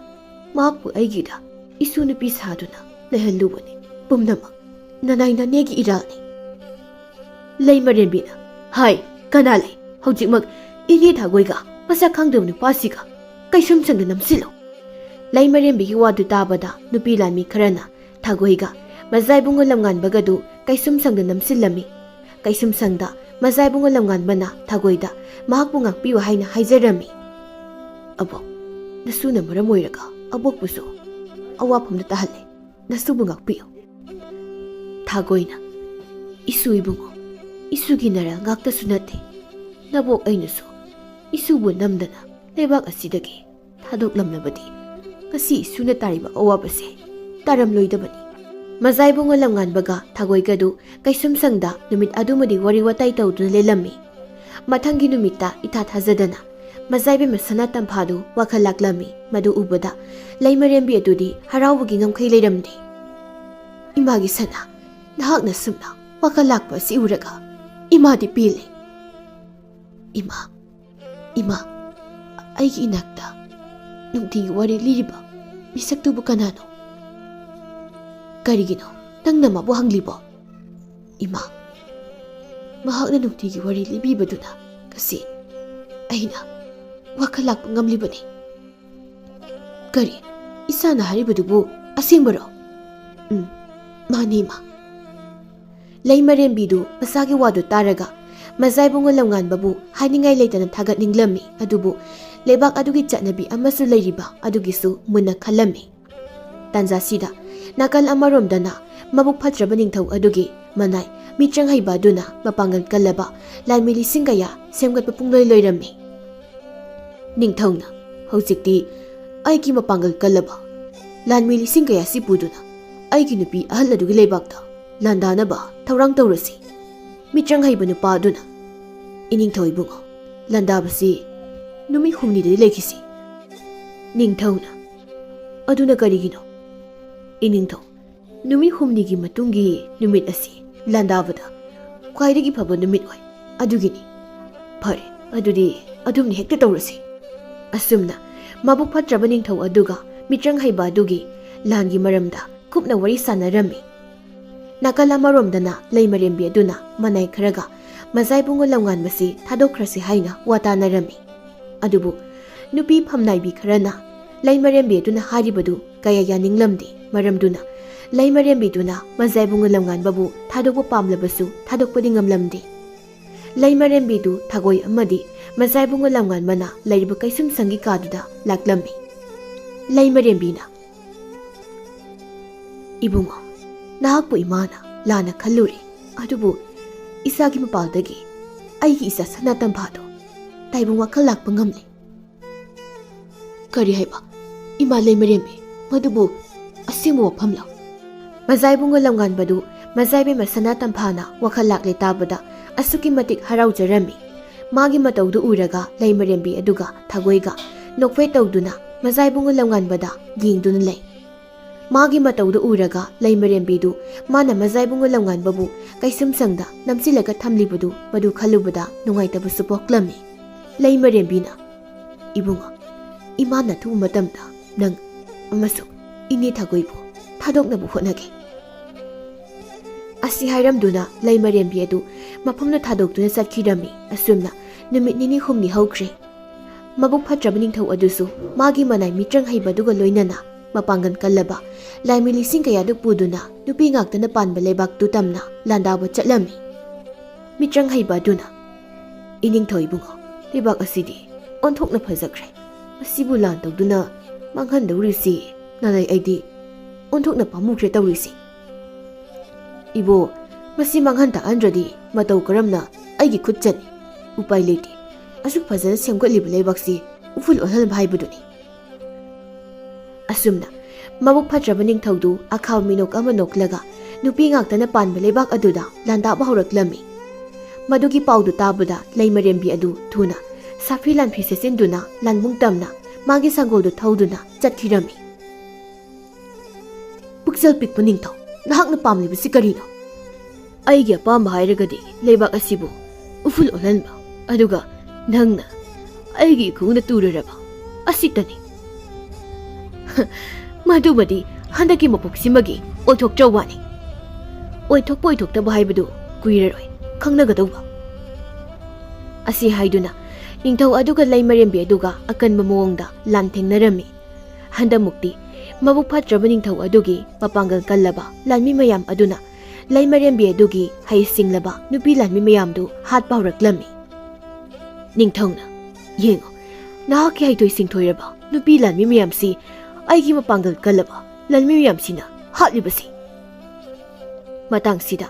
ꯃꯍꯥꯛꯄꯨ ꯑꯩꯒꯤꯗ ꯏꯁꯨ ꯅꯨꯄꯤ ꯁꯥꯗꯨꯅ ꯂꯩꯍꯜꯂꯨꯕꯅꯤ꯫ ꯄꯨꯝꯅꯃꯛ ꯅꯅꯥꯏ ꯅꯅꯦꯒꯤ ꯏꯔꯥꯜꯅꯤ꯫" ꯂꯩꯃꯔꯦꯝꯕꯤꯅ, "ꯍꯥꯏ, ꯀꯅꯥ ꯂꯩ? ꯍꯧꯖꯤꯛꯃꯛ ꯏꯅꯦ ꯊꯥꯒꯣꯏꯒ ꯃꯁꯛ ꯈꯪꯗꯕ ꯅꯨꯄꯥꯁꯤꯒ ꯀꯩꯁꯨꯝꯁꯪꯗ ꯅꯝꯁꯤꯜꯂꯨ꯫ ꯂꯩꯃꯔꯦꯝꯕꯤꯒꯤ ꯋꯥꯗꯨ ꯇꯥꯕꯗ ꯅꯨꯄꯤ ꯂꯥꯟꯃꯤ ꯈꯔꯅ ꯊꯥꯒꯣꯏꯒ ꯃꯖꯥ ꯏꯕꯨꯡꯉꯣ ꯂꯝꯉꯥꯟꯕꯒꯗꯨ ꯀꯩꯁꯨꯝꯁꯪꯗ ꯅꯝꯁꯤꯜꯂꯝꯃꯤ꯫ ꯀꯩꯁꯨꯝꯁꯪꯗ ꯃꯖꯥ ꯏꯕꯨꯡꯉꯣ ꯂꯝꯉꯥꯟꯕꯅ ꯊꯥꯒꯣꯏꯗ ꯃꯍꯥꯛꯄꯨ ꯉꯥꯛꯄꯤꯌꯨ ꯍꯥꯏꯅ ꯍꯥꯏꯖꯔꯝꯃꯤ꯫ "ꯑꯕꯣꯛ, ꯅꯁꯨꯅ ꯃꯔꯝ ꯑꯣꯏꯔꯒ ꯑꯕꯣꯛꯄꯨꯁꯨ ꯑꯋꯥꯐꯝꯗ ꯇꯥꯍꯜꯂꯦ꯫ ꯅꯁꯨꯕꯨ ꯉꯥꯛꯄꯤꯌꯨ꯫" ꯊꯥꯒꯣꯏꯅ, "ꯏꯁꯨ ꯏꯕꯨꯡꯉꯣ, ꯏꯁꯨꯒꯤ ꯅꯔꯜ ꯉꯥꯛꯇꯁꯨ ꯅꯠꯇꯦ, ꯅꯕꯣꯛ ꯑꯩꯅꯁꯨ ꯏꯁꯨꯕꯨ ꯅꯝꯗꯅ ꯂꯩꯕꯥꯛ ꯑꯁꯤꯗꯒꯤ ꯊꯥꯗꯣꯛꯂꯝꯂꯕꯗꯤ ꯉꯁꯤ ꯏꯁꯨꯅ ꯇꯥꯔꯤꯕ ꯑꯋꯥꯕꯁꯦ ꯇꯥꯔꯝꯂꯣꯏꯗꯕꯅꯤ꯫" ꯃꯖꯥ ꯏꯕꯨꯡꯉꯣ ꯂꯝꯉꯥꯟꯕꯒ ꯊꯥꯒꯣꯏꯒꯗꯨ ꯀꯩꯁꯨꯝꯁꯪꯗ ꯅꯨꯃꯤꯠ ꯑꯗꯨꯃꯗꯤ ꯋꯥꯔꯤ ꯋꯥꯇꯥꯏ ꯇꯧꯗꯨꯅ ꯂꯦꯜꯂꯝꯃꯤ꯫ ꯃꯊꯪꯒꯤ ꯅꯨꯃꯤꯠꯇ ꯏꯊꯥ ꯊꯥꯖꯗꯅ ꯃꯖꯥ ꯏꯕꯦꯝꯃ ꯁꯅꯥ ꯇꯝꯐꯥꯗꯨ ꯋꯥꯈꯜ ꯂꯥꯛꯂꯝꯃꯤ꯫ ꯃꯗꯨ ꯎꯕꯗ ꯂꯩꯃꯔꯦꯝꯕꯤ ꯑꯗꯨꯗꯤ ꯍꯔꯥꯎꯕꯒꯤ ꯉꯝꯈꯩ ꯂꯩꯔꯝꯗꯦ꯫ "ꯏꯃꯥꯒꯤ ꯁꯅꯥ, ꯅꯍꯥꯛꯅ ꯁꯨꯝꯅ ꯋꯥꯈꯜ ꯂꯥꯛꯄ ꯑꯁꯤ ꯎꯔꯒ ꯏꯃꯥꯗꯤ ꯄꯦꯜꯂꯦ꯫ ꯏꯃꯥ, ꯏꯃꯥ, ꯑꯩꯒꯤ ꯏꯅꯥꯛꯇ ꯅꯨꯡꯇꯤꯒꯤ ꯋꯥꯔꯤ ꯂꯤꯔꯤꯕ ꯃꯤꯁꯛꯇꯨꯕꯨ ꯀꯅꯥꯅꯣ? ꯀꯔꯤꯒꯤꯅꯣ ꯅꯪꯅ ꯃꯥꯕꯨ ꯍꯪꯂꯤꯕꯣ? ꯏꯃꯥ, ꯃꯍꯥꯛꯅ ꯅꯨꯡꯇꯤꯒꯤ ꯋꯥꯔꯤ ꯂꯤꯕꯤꯕꯗꯨꯅ ꯉꯁꯤ ꯑꯩꯅ ꯋꯥꯈꯜ ꯂꯥꯛꯄ ꯉꯝꯂꯤꯕꯅꯤ꯫" "ꯀꯔꯤ? ꯏꯆꯥꯅ ꯍꯥꯏꯔꯤꯕꯗꯨꯕꯨ ꯑꯁꯦꯡꯕꯔꯣ?" "ꯎꯝ, ꯃꯥꯅꯤ, ꯏꯃꯥ꯫" ꯂꯩꯃꯔꯦꯝꯕꯤꯗꯨ ꯃꯆꯥꯒꯤ ꯋꯥꯗꯨ ꯇꯥꯔꯒ ꯃꯖꯥ ꯏꯕꯨꯡꯉꯣ ꯂꯝꯉꯥꯟꯕꯕꯨ ꯍꯥꯏꯅꯤꯡꯉꯥꯏ ꯂꯩꯇꯅ ꯊꯥꯒꯠꯅꯤꯡꯂꯝꯃꯤ꯫ ꯑꯗꯨꯕꯨ ꯂꯩꯕꯥꯛ ꯑꯗꯨꯒꯤ ꯆꯠꯅꯕꯤ ꯑꯃꯁꯨ ꯂꯩꯔꯤꯕ ꯑꯗꯨꯒꯤꯁꯨ ꯃꯨꯟꯅ ꯈꯜꯂꯝꯃꯤ꯫ ꯇꯥꯟꯖꯥꯁꯤꯗ ꯅꯥꯀꯜ ꯑꯃꯔꯣꯝꯗꯅ ꯃꯕꯨꯛ ꯐꯠꯇ꯭ꯔꯕ ꯅꯤꯡꯊꯧ ꯑꯗꯨꯒꯤ ꯃꯅꯥꯏ ꯃꯤꯆꯪ ꯍꯩꯕ ꯑꯗꯨꯅ ꯃꯄꯥꯡꯒꯜ ꯀꯜꯂꯕ ꯂꯥꯟꯃꯤ ꯂꯤꯁꯤꯡ ꯀꯌꯥ ꯁꯦꯝꯒꯠꯄ ꯄꯨꯡꯂꯣꯏ ꯂꯣꯏꯔꯝꯃꯤ꯫ "ꯅꯤꯡꯊꯧꯅ ꯍꯧꯖꯤꯛꯇꯤ ꯑꯩꯒꯤ ꯃꯄꯥꯡꯒꯜ ꯀꯜꯂꯕ ꯂꯥꯟꯃꯤ ꯂꯤꯁꯤꯡ ꯀꯌꯥꯁꯤ ꯄꯨꯗꯨꯅ ꯑꯩꯒꯤ ꯅꯨꯄꯤ ꯑꯍꯜ ꯑꯗꯨꯒꯤ ꯂꯩꯕꯥꯛꯇ ꯂꯥꯟꯗꯥꯅꯕ ꯊꯧꯔꯥꯡ ꯇꯧꯔꯁꯤ꯫" ꯃꯤꯆꯪ ꯍꯩꯕ ꯅꯨꯄꯥ ꯑꯗꯨꯅ, "ꯏꯅꯤꯡꯊꯧ ꯏꯕꯨꯡꯉꯣ, ꯂꯥꯟꯗꯥꯕꯁꯤ ꯅꯨꯃꯤꯠ ꯍꯨꯝꯅꯤꯗꯗꯤ ꯂꯩꯈꯤꯁꯤ꯫" ꯅꯤꯡꯊꯧꯅ, "ꯑꯗꯨꯅ ꯀꯔꯤꯒꯤꯅꯣ?" "ꯏꯅꯤꯡꯊꯧ, ꯅꯨꯃꯤꯠ ꯍꯨꯝꯅꯤꯒꯤ ꯃꯇꯨꯡꯒꯤ ꯅꯨꯃꯤꯠ ꯑꯁꯤ ꯂꯥꯟꯗꯥꯕꯗ ꯈ꯭ꯋꯥꯏꯗꯒꯤ ꯐꯕ ꯅꯨꯃꯤꯠ ꯑꯣꯏ꯫ ꯑꯗꯨꯒꯤꯅꯤ꯫" "ꯐꯔꯦ, ꯑꯗꯨꯗꯤ ꯑꯗꯨꯝꯅ ꯍꯦꯛꯇ ꯇꯧꯔꯁꯤ꯫" ꯑꯁꯨꯝꯅ ꯃꯕꯨꯛ ꯐꯠꯇ꯭ꯔꯕ ꯅꯤꯡꯊꯧ ꯑꯗꯨꯒ ꯃꯤꯆꯪ ꯍꯩꯕ ꯑꯗꯨꯒꯤ ꯂꯥꯟꯒꯤ ꯃꯔꯝꯗ ꯀꯨꯞꯅ ꯋꯥꯔꯤ ꯁꯥꯟꯅꯔꯝꯃꯤ꯫ ꯅꯥꯀꯜ ꯑꯃꯔꯣꯝꯗꯅ ꯂꯩꯃꯔꯦꯝꯕꯤ ꯑꯗꯨꯅ ꯃꯅꯥꯏ ꯈꯔꯒ ꯃꯖꯥꯏꯕꯨꯡꯉꯣ ꯂꯝꯉꯥꯟꯕꯁꯤ ꯊꯥꯗꯣꯛꯈ꯭ꯔꯁꯤ ꯍꯥꯏꯅ ꯋꯥ ꯇꯥꯅꯔꯝꯃꯤ꯫ ꯑꯗꯨꯕꯨ ꯅꯨꯄꯤ ꯐꯝꯅꯥꯏꯕꯤ ꯈꯔꯅ ꯂꯩꯃꯔꯦꯝꯕꯤ ꯑꯗꯨꯅ ꯍꯥꯏꯔꯤꯕꯗꯨ ꯀꯌꯥ ꯌꯥꯅꯤꯡꯂꯝꯗꯦ꯫ ꯃꯔꯝꯗꯨꯅ ꯂꯩꯃꯔꯦꯝꯕꯤꯗꯨꯅ ꯃꯖꯥꯏꯕꯨꯡꯉꯣ ꯂꯝꯉꯥꯟꯕꯕꯨ ꯊꯥꯗꯣꯛꯄ ꯄꯥꯝꯂꯕꯁꯨ ꯊꯥꯗꯣꯛꯄꯗꯤ ꯉꯝꯂꯝꯗꯦ꯫ ꯂꯩꯃꯔꯦꯝꯕꯤꯗꯨ ꯊꯒꯣꯏ ꯑꯃꯗꯤ ꯃꯖꯥꯏꯕꯨꯡꯉꯣ ꯂꯝꯉꯥꯟꯕꯅ ꯂꯩꯔꯤꯕ ꯀꯩꯁꯨꯝꯁꯪꯒꯤ ꯀꯥꯗꯨꯗ ꯂꯥꯛꯂꯝꯃꯤ꯫ ꯂꯩꯃꯔꯦꯝꯕꯤꯅ, "ꯏꯕꯨꯡꯉꯣ, ꯅꯍꯥꯛꯄꯨ ꯏꯃꯥꯅ ꯂꯥꯟꯅ ꯈꯜꯂꯨꯔꯦ, ꯑꯗꯨꯕꯨ ꯏꯆꯥꯒꯤ ꯃꯄꯥꯜꯗꯒꯤ ꯑꯩꯒꯤ ꯏꯆꯥ ꯁꯅꯥ ꯇꯝꯐꯥꯗꯣ ꯇꯥꯏꯕꯪ ꯋꯥꯈꯜ ꯂꯥꯛꯄ ꯉꯝꯂꯦ꯫" "ꯀꯔꯤ ꯍꯥꯏꯕ? ꯏꯃꯥ ꯂꯩꯃꯔꯦꯝꯕꯤ, ꯃꯗꯨꯕꯨ ꯑꯁꯦꯡꯕ ꯋꯥꯐꯝꯂꯣ?" ꯃꯖꯥꯏꯕꯨꯡꯉꯣ ꯂꯝꯉꯥꯟꯕꯗꯨ ꯃꯖꯥꯏꯕꯦꯝꯃ ꯁꯅꯥ ꯇꯝꯐꯥꯅ ꯋꯥꯈꯜ ꯂꯥꯛꯂꯦ ꯇꯥꯕꯗ ꯑꯁꯨꯛꯀꯤ ꯃꯇꯤꯛ ꯍꯔꯥꯎꯖꯔꯝꯃꯤ꯫ ꯃꯥꯒꯤ ꯃꯇꯧꯗꯨ ꯎꯔꯒ ꯂꯩꯃꯔꯦꯝꯕꯤ ꯑꯗꯨꯒ ꯊꯒꯣꯏꯒ ꯅꯣꯛꯐꯦꯠ ꯇꯧꯗꯨꯅ ꯃꯖꯥꯏꯕꯨꯡꯉꯣ ꯂꯝꯉꯥꯟꯕꯗ ꯌꯦꯡꯗꯨꯅ ꯂꯩ꯫ ꯃꯥꯒꯤ ꯃꯇꯧꯗꯨ ꯎꯔꯒ ꯂꯩꯃꯔꯦꯝꯕꯤꯗꯨ ꯃꯥꯅ ꯃꯖꯥꯏꯕꯨꯡꯉꯣ ꯂꯝꯉꯥꯟꯕꯕꯨ ꯀꯩꯁꯨꯝꯁꯪꯗ ꯅꯝꯁꯤꯜꯂꯒ ꯊꯝꯂꯤꯕꯗꯨ ꯃꯗꯨ ꯈꯜꯂꯨꯕꯗ ꯅꯨꯡꯉꯥꯏꯇꯕꯁꯨ ꯄꯣꯛꯂꯝꯃꯤ꯫ ꯂꯩꯃꯔꯦꯝꯕꯤꯅ, "ꯏꯕꯨꯡꯉꯣ, ꯏꯃꯥꯅ ꯑꯊꯨꯕ ꯃꯇꯝꯗ ꯅꯪ ꯑꯃꯁꯨꯡ ꯏꯅꯦ ꯊꯒꯣꯏꯕꯨ ꯊꯥꯗꯣꯛꯅꯕ ꯍꯣꯠꯅꯒꯦ꯫" ꯑꯁꯤ ꯍꯥꯏꯔꯝꯗꯨꯅ ꯂꯩꯃꯔꯦꯝꯕꯤ ꯑꯗꯨ ꯃꯐꯝꯗ ꯊꯥꯗꯣꯛꯇꯨꯅ ꯆꯠꯈꯤꯔꯝꯃꯤ꯫ ꯑꯁꯨꯝꯅ ꯅꯨꯃꯤꯠ ꯅꯤꯅꯤ ꯍꯨꯝꯅꯤ ꯍꯧꯈ꯭ꯔꯦ꯫ ꯃꯕꯨꯛ ꯐꯠꯇ꯭ꯔꯕ ꯅꯤꯡꯊꯧ ꯑꯗꯨꯁꯨ ꯃꯥꯒꯤ ꯃꯅꯥꯏ ꯃꯤꯇ꯭ꯔꯪ ꯍꯩꯕ ꯑꯗꯨꯒ ꯂꯣꯏꯅꯅ ꯃꯄꯥꯡꯒꯜ ꯀꯜꯂꯕ ꯂꯥꯏꯃꯤ ꯂꯤꯁꯤꯡ ꯀꯌꯥꯗꯨ ꯄꯨꯗꯨꯅ ꯅꯨꯄꯤ ꯉꯥꯛꯇꯅ ꯄꯥꯟꯕ ꯂꯩꯕꯥꯛꯇꯨ ꯇꯝꯅ ꯂꯥꯟꯗꯥꯕ ꯆꯠꯂꯝꯃꯤ꯫ ꯃꯤꯇ꯭ꯔꯪ ꯍꯩꯕ ꯑꯗꯨꯅ, "ꯏꯅꯤꯡꯊꯧ ꯏꯕꯨꯡꯉꯣ, ꯂꯩꯕꯥꯛ ꯑꯁꯤꯗꯤ ꯑꯣꯟꯊꯣꯛꯅ ꯐꯖꯈ꯭ꯔꯦ꯫ ꯃꯁꯤꯕꯨ ꯂꯥꯟ ꯇꯧꯗꯨꯅ ꯃꯥꯡꯍꯟꯗꯧꯔꯤꯁꯤ ꯅꯥꯅꯩ ꯑꯩꯗꯤ ꯑꯣꯟꯊꯣꯛꯅ ꯄꯥꯝꯃꯨꯈ꯭ꯔꯦ ꯇꯧꯔꯤꯁꯤ꯫" "ꯏꯕꯣ, ꯃꯁꯤ ꯃꯥꯡꯍꯟ ꯇꯥꯛꯍꯟꯗ꯭ꯔꯗꯤ ꯃꯇꯧ ꯀꯔꯝꯅ ꯑꯩꯒꯤ ꯈꯨꯠ ꯆꯟꯅꯤ? ꯎꯄꯥꯏ ꯂꯩꯇꯦ꯫ ꯑꯁꯨꯛ ꯐꯖꯅ ꯁꯦꯝꯒꯠꯂꯤꯕ ꯂꯩꯕꯥꯛꯁꯤ ꯎꯐꯨꯜ ꯑꯣꯜꯍꯟꯕ ꯍꯥꯏꯕꯗꯨꯅꯤ꯫" ꯑꯁꯨꯝꯅ ꯃꯕꯨꯛ ꯐꯠꯇ꯭ꯔꯕ ꯅꯤꯡꯊꯧꯗꯨ ꯑꯈꯥꯕ ꯃꯤꯅꯣꯛ ꯑꯃ ꯅꯣꯛꯂꯒ ꯅꯨꯄꯤ ꯉꯥꯛꯇꯅ ꯄꯥꯟꯕ ꯂꯩꯕꯥꯛ ꯑꯗꯨꯗ ꯂꯥꯟꯗꯥꯕ ꯍꯧꯔꯛꯂꯝꯃꯤ꯫ ꯃꯗꯨꯒꯤ ꯄꯥꯎꯗꯨ ꯇꯥꯕꯗ ꯂꯩꯃꯔꯦꯝꯕꯤ ꯑꯗꯨ ꯊꯨꯅ ꯁꯥꯐꯤ ꯂꯥꯟꯐꯤ ꯁꯦꯠꯆꯤꯟꯗꯨꯅ ꯂꯥꯟꯕꯨꯡ ꯇꯝꯅ ꯃꯥꯒꯤ ꯁꯪꯒꯣꯜꯗꯨ ꯊꯧꯗꯨꯅ ꯆꯠꯈꯤꯔꯝꯃꯤ꯫ "ꯄꯨꯛꯆꯦꯜ ꯄꯤꯛꯄ ꯅꯤꯡꯊꯧ, ꯅꯍꯥꯛꯅ ꯄꯥꯝꯂꯤꯕꯁꯤ ꯀꯔꯤꯅꯣ?" "ꯑꯩꯒꯤ ꯑꯄꯥꯝꯕ ꯍꯥꯏꯔꯒꯗꯤ ꯂꯩꯕꯥꯛ ꯑꯁꯤꯕꯨ ꯎꯐꯨꯜ ꯑꯣꯜꯍꯟꯕ, ꯑꯗꯨꯒ ꯅꯪꯅ ꯑꯩꯒꯤ ꯏꯈꯣꯡꯗ ꯇꯨꯔꯔꯕ ꯑꯁꯤꯇꯅꯤ꯫" "ꯃꯗꯨꯃꯗꯤ ꯍꯟꯗꯛꯀꯤ ꯃꯄꯣꯛꯁꯤꯃꯒꯤ ꯑꯣꯏꯊꯣꯛꯆꯧ ꯋꯥꯅꯤ꯫" ꯑꯣꯏꯊꯣꯛꯄ ꯑꯣꯏꯊꯣꯛꯇꯕ ꯍꯥꯏꯕꯗꯨ ꯀꯨꯏꯔꯔꯣꯏ ꯈꯪꯅꯒꯗꯧꯕ꯫ ꯑꯁꯤ ꯍꯥꯏꯗꯨꯅ ꯅꯤꯡꯊꯧ ꯑꯗꯨꯒ ꯂꯩꯃꯔꯦꯝꯕꯤ ꯑꯗꯨꯒ ꯑꯀꯟꯕ ꯃꯑꯣꯡꯗ ꯂꯥꯟꯊꯦꯡꯅꯔꯝꯃꯤ꯫ ꯍꯟꯗꯛꯃꯨꯛꯇꯤ ꯃꯕꯨꯛ ꯐꯠꯇ꯭ꯔꯕ ꯅꯤꯡꯊꯧ ꯑꯗꯨꯒꯤ ꯃꯄꯥꯡꯒꯜ ꯀꯜꯂꯕ ꯂꯥꯟꯃꯤ ꯃꯌꯥꯝ ꯑꯗꯨꯅ ꯂꯩꯃꯔꯦꯝꯕꯤ ꯑꯗꯨꯒꯤ ꯍꯩꯁꯤꯡꯂꯕ ꯅꯨꯄꯤ ꯂꯥꯟꯃꯤ ꯃꯌꯥꯝꯗꯨ ꯍꯥꯠꯄ ꯍꯧꯔꯛꯂꯝꯃꯤ꯫ ꯅꯤꯡꯊꯧꯅ, "ꯌꯦꯡꯉꯨ, ꯅꯍꯥꯛꯀꯤ ꯍꯩꯊꯣꯏ ꯁꯤꯡꯊꯣꯏꯔꯕ ꯅꯨꯄꯤ ꯂꯥꯟꯃꯤ ꯃꯌꯥꯝꯁꯤ ꯑꯩꯒꯤ ꯃꯄꯥꯡꯒꯜ ꯀꯜꯂꯕ ꯂꯥꯟꯃꯤ ꯃꯌꯥꯝꯁꯤꯅ ꯍꯥꯠꯂꯤꯕꯁꯤ꯫" ꯃꯇꯥꯡꯁꯤꯗ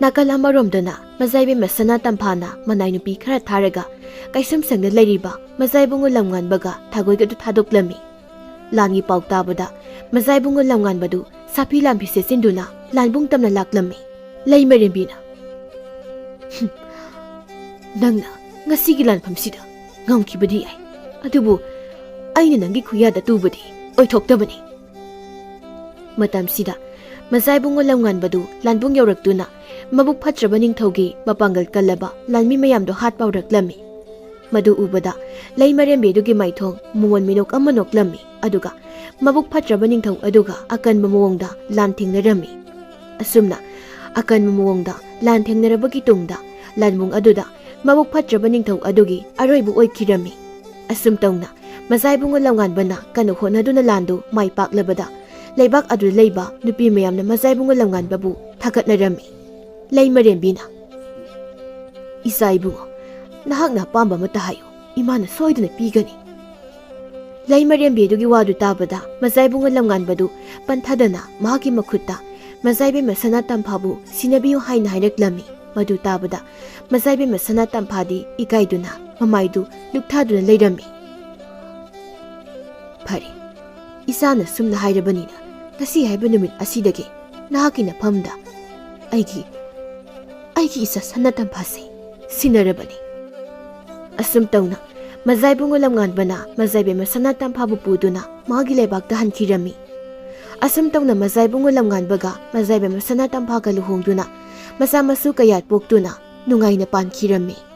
ꯅꯥꯀꯜ ꯑꯃꯔꯣꯝꯗꯅ ꯃꯖꯥꯏꯕꯤ ꯃꯁꯅꯥ ꯇꯝꯐꯥꯅ ꯃꯅꯥꯏ ꯅꯨꯄꯤ ꯈꯔ ꯊꯥꯔꯒ ꯀꯩꯁꯨꯝꯁꯪꯗ ꯂꯩꯔꯤꯕ ꯃꯖꯥꯏꯕꯨꯡꯉꯣ ꯂꯝꯉꯥꯟꯕꯒ ꯊꯥꯒꯣꯏꯒꯗꯨ ꯊꯥꯗꯣꯛꯂꯝꯃꯤ꯫ ꯂꯥꯟꯒꯤ ꯄꯥꯎ ꯇꯥꯕꯗ ꯃꯖꯥꯏꯕꯨꯡꯉꯣ ꯂꯝꯉꯥꯟꯕꯗꯨ ꯁꯥꯐꯤ ꯂꯥꯟꯐꯤ ꯁꯦꯠꯆꯤꯟꯗꯨꯅ ꯂꯥꯟꯕꯨꯡ ꯇꯝꯅ ꯂꯥꯛꯂꯝꯃꯤ꯫ ꯂꯩꯃꯔꯦꯝꯕꯤꯅ, "ꯍꯨꯝ, ꯅꯪꯅ ꯉꯁꯤꯒꯤ ꯂꯥꯟꯐꯝꯁꯤꯗ ꯉꯝꯈꯤꯕꯗꯤ ꯌꯥꯏ, ꯑꯗꯨꯕꯨ ꯑꯩꯅ ꯅꯪꯒꯤ ꯈꯨꯌꯥꯗ ꯇꯨꯕꯗꯤ ꯑꯣꯏꯊꯣꯛꯇꯕꯅꯤ꯫" ꯃꯇꯝꯁꯤꯗ ꯃꯖꯥꯏꯕꯨꯡꯉꯣ ꯂꯝꯉꯥꯟꯕꯗꯨ ꯂꯥꯟꯕꯨꯡ ꯌꯧꯔꯛꯇꯨꯅ ꯃꯕꯨꯛ ꯐꯠꯇ꯭ꯔꯕ ꯅꯤꯡꯊꯧꯒꯤ ꯃꯄꯥꯡꯒꯜ ꯀꯜꯂꯕ ꯂꯥꯟꯃꯤ ꯃꯌꯥꯝꯗꯣ ꯍꯥꯠꯄ ꯍꯧꯔꯛꯂꯝꯃꯤ꯫ ꯃꯗꯨ ꯎꯕꯗ ꯂꯩꯃꯔꯦꯝꯕꯤ ꯑꯗꯨꯒꯤ ꯃꯥꯏꯊꯣꯡ ꯃꯣꯃꯣꯟ ꯃꯤꯅꯣꯛ ꯑꯃ ꯅꯣꯛꯂꯝꯃꯤ, ꯑꯗꯨꯒ ꯃꯕꯨꯛ ꯐꯠꯇ꯭ꯔꯕ ꯅꯤꯡꯊꯧ ꯑꯗꯨꯒ ꯑꯀꯟꯕ ꯃꯑꯣꯡꯗ ꯂꯥꯟ ꯊꯦꯡꯅꯔꯝꯃꯤ꯫ ꯑꯁꯨꯝꯅ ꯑꯀꯟꯕ ꯃꯑꯣꯡꯗ ꯂꯥꯟ ꯊꯦꯡꯅꯔꯕꯒꯤ ꯇꯨꯡꯗ ꯂꯥꯟꯕꯨꯡ ꯑꯗꯨꯗ ꯃꯕꯨꯛ ꯐꯠꯇ꯭ꯔꯕ ꯅꯤꯡꯊꯧ ꯑꯗꯨꯒꯤ ꯑꯔꯣꯏꯕ ꯑꯣꯏꯈꯤꯔꯝꯃꯤ꯫ ꯑꯁꯨꯝ ꯇꯧꯅ ꯃꯖꯥꯏꯕꯨꯡꯉꯣ ꯂꯝꯉꯥꯟꯕꯅ ꯀꯟꯅ ꯍꯣꯠꯅꯗꯨꯅ ꯂꯥꯟꯗꯨ ꯃꯥꯏ ꯄꯥꯛꯂꯕꯗ ꯂꯩꯕꯥꯛ ꯑꯗꯨꯗ ꯂꯩꯕ ꯅꯨꯄꯤ ꯃꯌꯥꯝꯅ ꯃꯖꯥꯏꯕꯨꯡꯉꯣ ꯂꯝꯉꯥꯟꯕꯕꯨ ꯊꯥꯒꯠꯅꯔꯝꯃꯤ꯫ ꯂꯩꯃꯔꯦꯝꯕꯤꯅ, "ꯏꯆꯥ ꯏꯕꯨꯡꯉꯣ, ꯅꯍꯥꯛꯅ ꯑꯄꯥꯝꯕ ꯑꯃꯠꯇ ꯍꯥꯏꯌꯨ, ꯏꯃꯥꯅ ꯁꯣꯏꯗꯅ ꯄꯤꯒꯅꯤ꯫" ꯂꯩꯃꯔꯦꯝꯕꯤ ꯑꯗꯨꯒꯤ ꯋꯥꯗꯨ ꯇꯥꯕꯗ ꯃꯖꯥꯏꯕꯨꯡꯉꯣ ꯂꯝꯉꯥꯟꯕꯗꯨ ꯄꯟꯊꯗꯅ ꯃꯍꯥꯛꯀꯤ ꯃꯈꯨꯠꯇ ꯃꯖꯥꯏꯕꯤ ꯃꯁꯅꯥ ꯇꯝꯐꯥꯕꯨ ꯁꯤꯟꯅꯕꯤꯌꯨ ꯍꯥꯏꯅ ꯍꯥꯏꯔꯛꯂꯝꯃꯤ꯫ ꯃꯗꯨ ꯇꯥꯕꯗ ꯃꯖꯥꯏꯕꯤ ꯃꯁꯅꯥ ꯇꯝꯐꯥꯗꯤ ꯏꯀꯥꯏꯗꯨꯅ ꯃꯃꯥꯏꯗꯨ ꯂꯨꯛꯊꯥꯗꯨꯅ ꯂꯩꯔꯝꯃꯤ꯫ "ꯐꯔꯦ, ꯏꯆꯥꯅ ꯁꯨꯝꯅ ꯍꯥꯏꯔꯕꯅꯤꯅ ꯉꯁꯤ ꯍꯥꯏꯕ ꯅꯨꯃꯤꯠ ꯑꯁꯤꯗꯒꯤ ꯅꯍꯥꯛꯀꯤ ꯅꯐꯝꯗ ꯑꯩꯒꯤ, ꯑꯩꯒꯤ ꯏꯆꯥ ꯁꯅꯥ ꯇꯝꯐꯥꯁꯦ ꯁꯤꯟꯅꯔꯕꯅꯤ꯫" ꯑꯁꯨꯝ ꯇꯧꯅ ꯃꯖꯥꯏꯕꯨꯡꯉꯣ ꯂꯝꯉꯥꯟꯕꯅ ꯃꯖꯥꯏꯕꯤ ꯃꯁꯅꯥ ꯇꯝꯐꯥꯕꯨ ꯄꯨꯗꯨꯅ ꯃꯥꯒꯤ ꯂꯩꯕꯥꯛꯇ ꯍꯟꯈꯤꯔꯝꯃꯤ꯫ ꯑꯁꯨꯝ ꯇꯧꯅ ꯃꯖꯥꯏꯕꯨꯡꯉꯣ ꯂꯝꯉꯥꯟꯕꯒ ꯃꯖꯥꯏꯕꯤ ꯃꯁꯅꯥ ꯇꯝꯐꯥꯒ ꯂꯨꯍꯣꯡꯗꯨꯅ ꯃꯆꯥ ꯃꯁꯨ ꯀꯌꯥ ꯄꯣꯛꯇꯨꯅ ꯅꯨꯡꯉꯥꯏꯅ ꯄꯥꯟꯈꯤꯔꯝꯃꯤ꯫